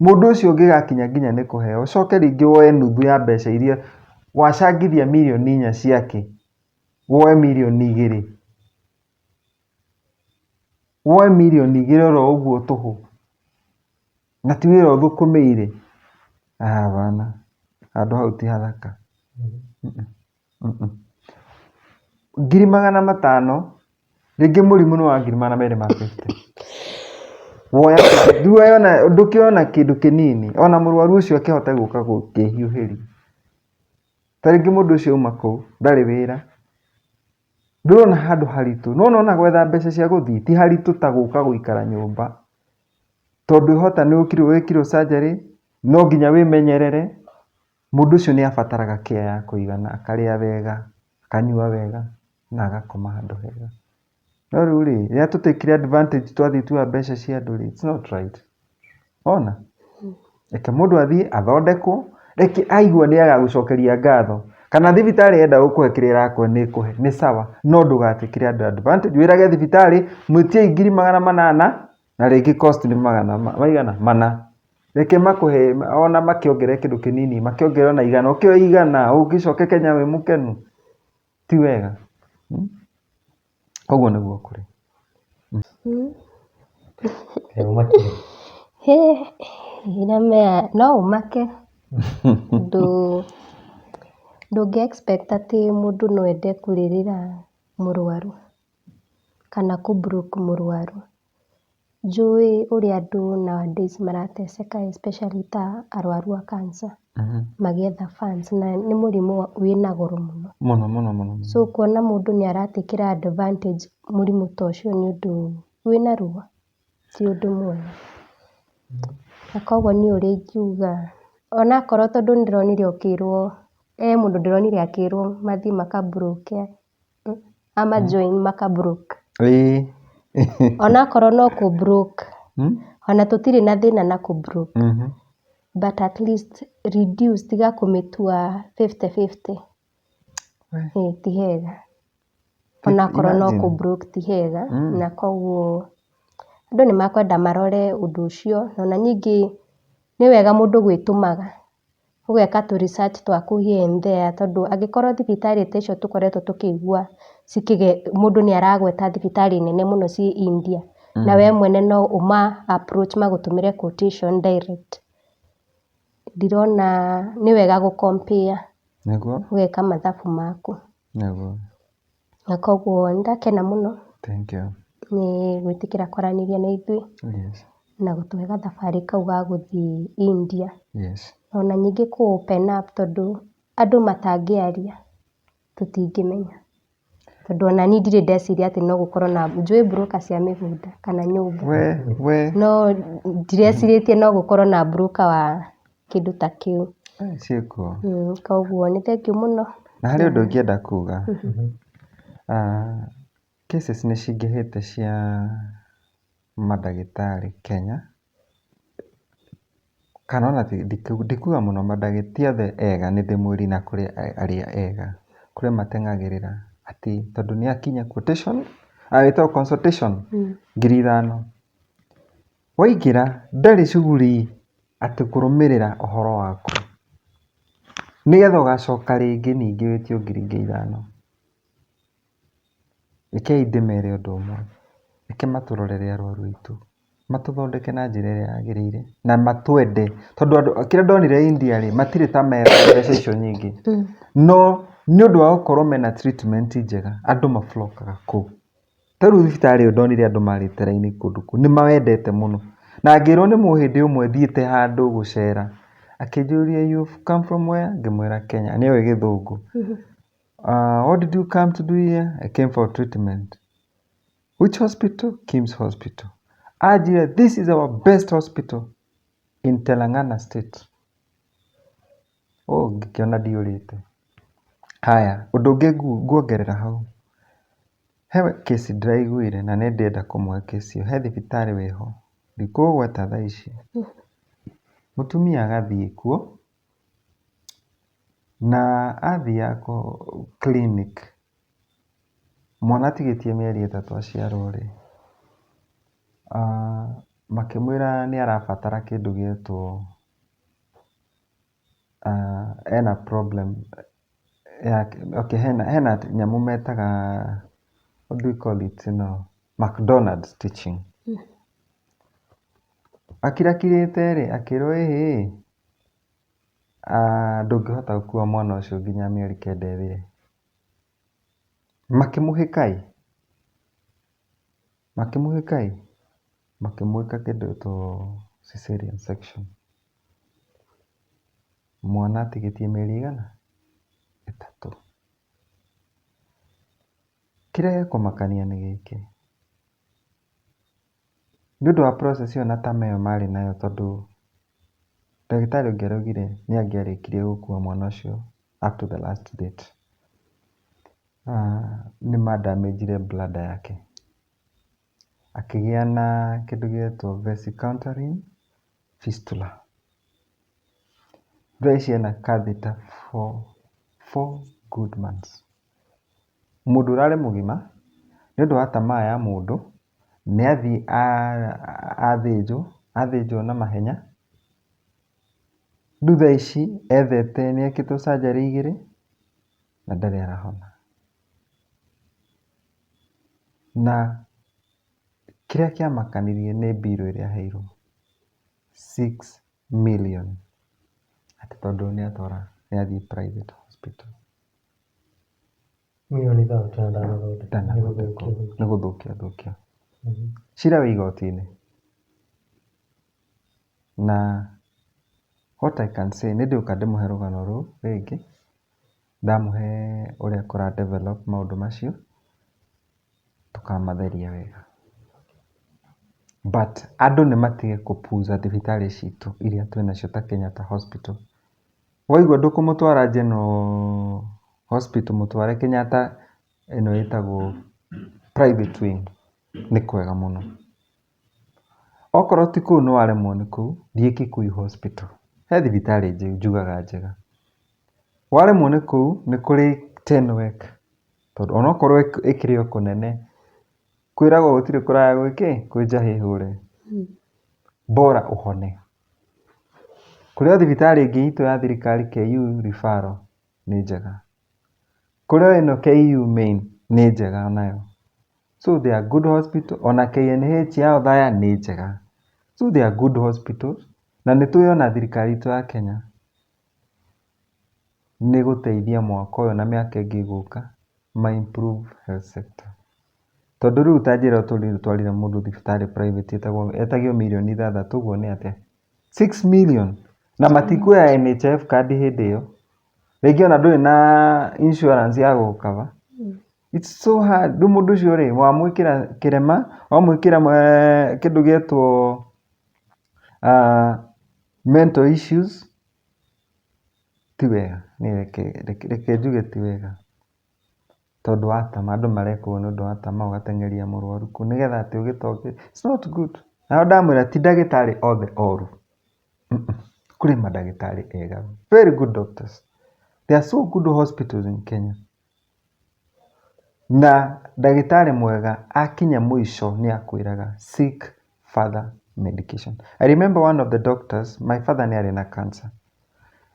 mũndũ ũcio ũngĩgakinya nginya nĩ kũheo, ũcoke rĩngĩ woe nuthu ya mbeca iria wacangithia mirioni 4 ciake, woe mirioni 2. Woe mirioni 2 oro ũguo tũhũ. Na ti wĩra ũthũkũmĩire. Hapana, handũ hau ti hathaka. 500,000, rĩngĩ mũrimũ nĩ wa 250,000. Woya rĩu ona ndũkĩona kĩndũ kĩnini, ona mũrwaru ũcio akĩhote gũka gũkĩhiũhĩria. Ta rĩngĩ mũndũ ũcio auma kũu, ndarĩ wĩra. Ndũrona handũ haritũ, no nĩwona gwetha mbeca cia gũthiĩ ti haritũ ta gũka gũikara nyũmba. Tondũ hota nĩ wĩkirwo surgery, no nginya wĩmenyerere. Mũndũ ũcio nĩ abataraga care ya kũigana, akarĩa wega, akanyua wega na agakoma handũ hega. No rĩu rĩ, rĩrĩa tũ take advantage twathiĩ tuoya mbeca cia andũ rĩ, it's not right. Wona? Reke mũndũ athiĩ athondekwo, reke aigua nĩ agagũcokeria ngatho. Kana thibitarĩ yenda gũkũhe kĩrĩa ĩrakũhe nĩ ĩkũhe, nĩ sawa. No ndũgatĩkĩre andũ advantage, wĩrage thibitarĩ mwĩtiei 800,000 na rĩngĩ cost nĩ magana maigana mana. Reke makũhe ona makĩongerere kĩndũ kĩnini, makĩongerere ona 100, ũkĩoe 100 ũgĩcoke Kenya wĩ mũkenu. Ti wega. Ũguo nĩguo kũrĩ. No ũmake tondũ ndũngĩ expect atĩ mũndũ no ende kũrĩrĩra mũrwaru kana kũ broke mũrwaru. Njũĩ ũrĩa andũ nowadays marateseka especially ta arwaru a cancer magĩetha funds na nĩ mũrimũ wĩna goro mũno. Mũno mũno mũno. So kuona mũndũ nĩ aratakĩra advantage mũrimũ ta ũcio nĩ ũndũ wĩna ruo, ti ũndũ mwega. Na koguo niĩ ũrĩa ingiuga, onakorwo tondũ nĩ ndĩronire ũkĩrwo, he mũndũ ndĩronire akĩrwo mathiĩ maka broke ama join maka broke. Onakorwo no kũ broke, ona tũtirĩ na thĩna na kũ broke, but at least reduce, tiga kũmĩtua 50-50. Ĩĩ ti hega. Onakorwo no kũ broke ti hega, na koguo andũ nĩ makwenda marore ũndũ ũcio, ona ningĩ nĩ wega mũndũ gwĩtũmaga, ũgeka tũ research twaku here and there, tondũ angĩkorwo thibitarĩ ta icio tũkoretwo tũkĩigua mũndũ nĩ aragweta thibitarĩ nene mũno ciĩ India, na we mwene no ũma approach magũtũmĩre quotation direct. Ndirona nĩ wega gũ compare, ũgeka mathabu maku. Na koguo nĩ ndakena mũno Thank you. nĩ gwĩtĩkĩra kwaranĩria na ithuĩ na gũtũhe gathabarĩ kau ga gũthiĩ India. Ona ningĩ kũ open up tondũ andũ matangĩaria tũtingĩmenya. Tondũ ona niĩ ndirĩ ndeciria atĩ no gũkorwo na, njũĩ broker cia mĩgũnda kana nyũmba. No ndirecirĩtie no gũkorwo na broker wa kĩndũ ta kĩu. Ciĩkuo. Koguo nĩ thengiũ mũno. Na harĩ ũndũ ingĩenda kuga. Cases nĩ cingĩhĩte cia mandagĩtarĩ Kenya. Kana ona ndikuga mũno mandagĩtarĩ, ti othe ega nĩ ndĩmwĩrire na kũrĩ arĩa ega. Kũrĩ mateng'agĩrĩra atĩ tondũ nĩ akinya quotation, ĩtagwo consultation 5,000. Waingĩra ndarĩ shughuli atĩ kũrũmĩrĩra ũhoro waku. Nĩgetha ũgacoka rĩngĩ ningĩ wĩtio ngiri ingĩ 5. Rekei ndĩmere ũndũ ũmwe, reke matũrorere arwaru aitũ, matũthondeke na njĩra ĩrĩa yagĩrĩire na matwende, tondũ andũ kĩrĩa ndonire India rĩ, matirĩ ta mena mbeca icio nyingĩ, no nĩ ũndũ wa gũkorwo mena treatment njega, andũ mablokaga kũu. Ta rĩu thibitarĩ ĩyo ndonire andũ marĩte raini kũndũ kũu, nĩ mawendete mũno. Na ngĩrwo nĩ mũhĩndĩ ũmwe thiĩte handũ gũcera, akĩnjũria you've come from where? Ngĩmwĩra Kenya, nĩ oĩ gĩthũngũ. What did you come to do here? I came for treatment. Which hospital? Kim's Hospital. Anjĩra this is our best hospital in Telangana state. Oh, ngĩkĩona ndiũrĩte. Haya, ũndũ ũngĩ nguongerera hau. He kesi ndĩraiguire na nĩ ndĩrenda kũmũhe kesi ĩyo. He thibitarĩ wĩho, ndikũũgweta thaa ici. Mũtumia agathiĩ kuo, na athiaga clinic, mwana atigĩtie mĩeri 3 aciarwo rĩ, makĩmwĩra nĩ arabatara kĩndũ gĩetwo, ena problem ya, okay, hena nyamũ metaga, what do we call it, no, McDonald's teaching. Akirakirĩte rĩ, akĩrwo ĩhĩ, Ndũngĩhota gũkua mwana ũcio nginya mĩeri 9 ĩthire. Makĩmũhĩka-ĩ, makĩmũhĩka-ĩ, makĩmwĩka kĩndũ gĩtagwo cesarean section. Mwana atigĩtie mĩeri ĩigana? 3. Kĩrĩa gĩa kũmakania nĩ gĩkĩ, nĩ ũndũ wa process ĩyo na tama ĩyo marĩ nayo, tondũ ndagĩtarĩ ũngĩ araugire nĩ angĩarĩkirie gũkua mwana ũcio up to the last date. Nĩ mandamĩnjire bladder yake, akĩgĩa na kĩndũ gĩetwo vesicouterine fistula. Thaa ici ena catheter for 4 good months. Mũndũ ũrarĩ mũgima nĩ ũndũ wa tamaa ya mũndũ nĩ athiĩ athĩnjwo, athĩnjwo na mahenya. Rĩu thaa ici ethete nĩ ekĩtwo surgery 2 na ndarĩ arahona. Na kĩrĩa kĩamakanirie nĩ mbirũ ĩrĩa aheirwo 6 million, atĩ tondũ nĩ atwara nĩ athiĩ private hospital. Mirioni 6 na ndanathondekwo. Ndanathondekwo. Nĩ gũthũkia thũkia. Cira wĩ igoti-inĩ. Na what I can say, nĩ ndĩũka ndĩmũhe rũgano rũu rĩngĩ, ndamũhe ũrĩa kũra develop maũndũ macio, tũkamatheria wega. But andũ nĩ matige kũpuza thibitarĩ citũ iria twĩnacio ta Kenyatta Hospital. Waigua ndũkũmũtwara General Hospital, mũtware Kenyatta ĩno ĩtagwo private wing, nĩ kwega mũno. Okorwo ti kũu nĩ waremwo nĩ kũu, thiĩ Kikuyu Hospital. He thibitarĩ njugaga njega. Waremwo nĩ kũu, nĩ kũrĩ Tenwek. Tondũ onokorwo ĩkĩrĩ o kũnene, kwĩragwo gũtirĩ kũraya gwĩkĩ, kwĩ njahĩ hũre. Bora ũhone. Kũrĩ o thibitarĩ ĩngĩ itũ ya thirikari KU referral nĩ njega. Kũrĩ o ĩno KU main nĩ njega onayo. So they are good hospital, ona KNH ya Othaya nĩ njega. So they are good hospitals. Na nĩ tũĩ ona thirikari itũ ya Kenya nĩ gũteithia mwaka ũyũ na mĩaka ĩngĩ ĩgũka ma improve health sector. Tondũ rĩu ta njĩra twarire mũndũ thibitarĩ private etagio mirioni 6 ũguo nĩ atĩa? 6 million. Na matikuoya NHIF card hĩndĩ ĩyo. Rĩngĩ ona ndũrĩ na insurance ya gũgũkaba. It's so hard. Rĩu mũndũ ũcio rĩ, wamwĩkĩra kĩrema, wamwĩkĩra kĩndũ gĩetwo mental issues, ti wega. Niĩ reke njuge ti wega. Tondũ wa tama, andũ mareka ũguo nĩ ũndũ wa tama, ũgateng'eria mũrwaru kũu nĩgetha atĩ ũgĩtonge. It's not good. Na ndamwĩra ti ndagĩtarĩ othe oru. Kũrĩ mandagĩtarĩ ega. Very good doctors. There are so good hospitals in Kenya. Na ndagĩtarĩ mwega akinya mũico nĩ akwĩraga seek further medication. I remember one of the doctors, my father nĩ arĩ na cancer.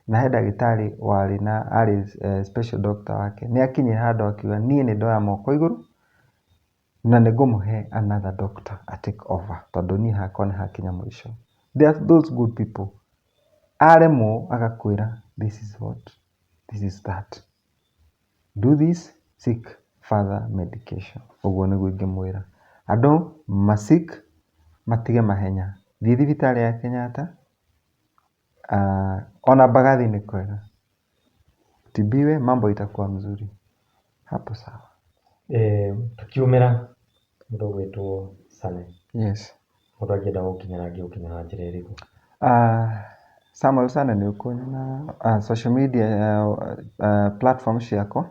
Na he ndagĩtarĩ warĩ na arĩ special doctor wake. Nĩ akinyire handũ akiuga niĩ nĩ ndoya moko igũrũ na nĩ ngũmũhe another doctor a take over tondũ niĩ hakwa nĩ hakinya mũico. There are those good people. Aremwo agakwĩra this is what, this is that. Do this, seek further medication. Ũguo nĩguo ingĩmwĩra. Andũ ma seek matige mahenya. Thiĩ thibitarĩ ya Kenyatta, ona Mbagathi nĩ kwega. Tibiwe mambo itakuwa mzuri. Hapo sawa. Tukiumĩra mũndũ ũgwĩtwo Sane. Yes. Mũndũ angĩenda gũkinyĩra angĩgũkinyĩra na njĩra ĩrĩkũ? Samuel Sane nĩ ũkuona social media platform ciakwa.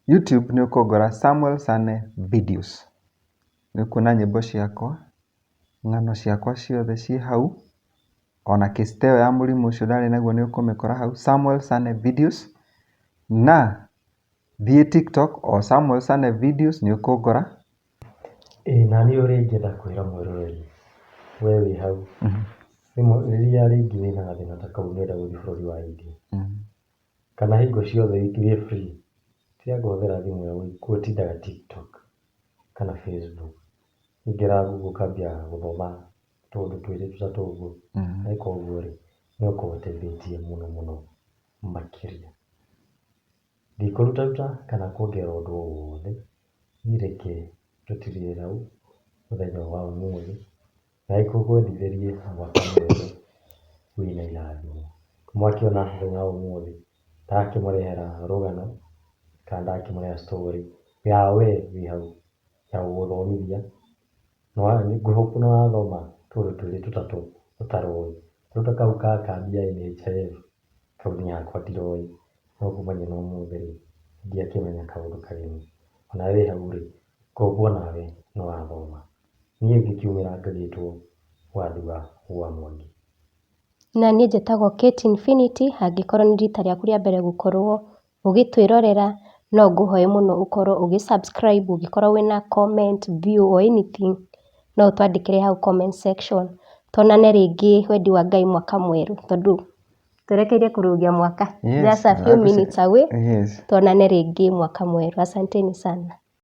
YouTube nĩ ũkũngora Samuel Sane videos. Nĩ ũkuona nyĩmbo ciakwa, ng'ano ciakwa ciothe ciĩ hau. Ona case ta ĩyo ya mũrimũ ũcio ndarĩ naguo nĩ ũkũmĩkora hau Samuel Sane videos. Na thiĩ TikTok o Samuel Sane videos nĩ ũkũngora. Ĩĩ na niĩ ũrĩa ingĩenda kwĩra mwĩroreri we wĩ hau, rĩrĩa rĩngĩ wĩna gathĩna ta kau ũrenda gũthiĩ bũrũri wa India, kana hingo ciothe wĩ free, tiga kũhũthĩra thimũ ya gũtindaga TikTok kana Facebook. Ingĩra Google ũkambia gũthoma tũũndũ twĩrĩ tũtatũ ũguo. Weka ũguo rĩ, Nĩ ũgũkorwo ũteithĩtie mũno mũno makĩria. Ndikũrutaruta kana kuongerera ũndũ o wothe, niĩ reke tũtigĩre hau mũthenya wa ũmũthĩ, na ngwendithĩrie mwaka mwerũ wĩna irathimo. Mwakĩona mũthenya wa ũmũthĩ ndakĩmũrehera rũgano kana ndakĩmũrehera story ya we wĩ hau ya gũgũthomithia. Ngũ hope nĩ wathoma tũũndũ twĩrĩ tũtatũ ũtaroĩ. Rĩu ta kau ka kandi ya NHIF kau niĩ hakwa ndiroĩ, no kumania na ũmũthĩ rĩ, ndiakĩmenya kaũndũ kageni. Onawe wĩ hau rĩ, ngũ hope onawe nĩ wathoma. Niĩ ngĩkiumĩra ngagĩtwo Wathua wa Mwangi. Na niĩ njĩtagwo Kate Infinity, angĩkorwo nĩ rita rĩaku rĩa mbere gũkorwo ũgĩtwĩrorera, no ngũhoe mũno ũkorwo ũgĩ subscribe, ũngĩkorwo wĩna comment, view or anything, no ũtwandĩkĩre hau comment section. Tuonane rĩngĩ wendi wa Ngai mwaka mwerũ, tondũ twerekeire kũrũgia mwaka. Yes, Just a few minutes away. Yes. Tuonane rĩngĩ mwaka mwerũ. Asanteni sana.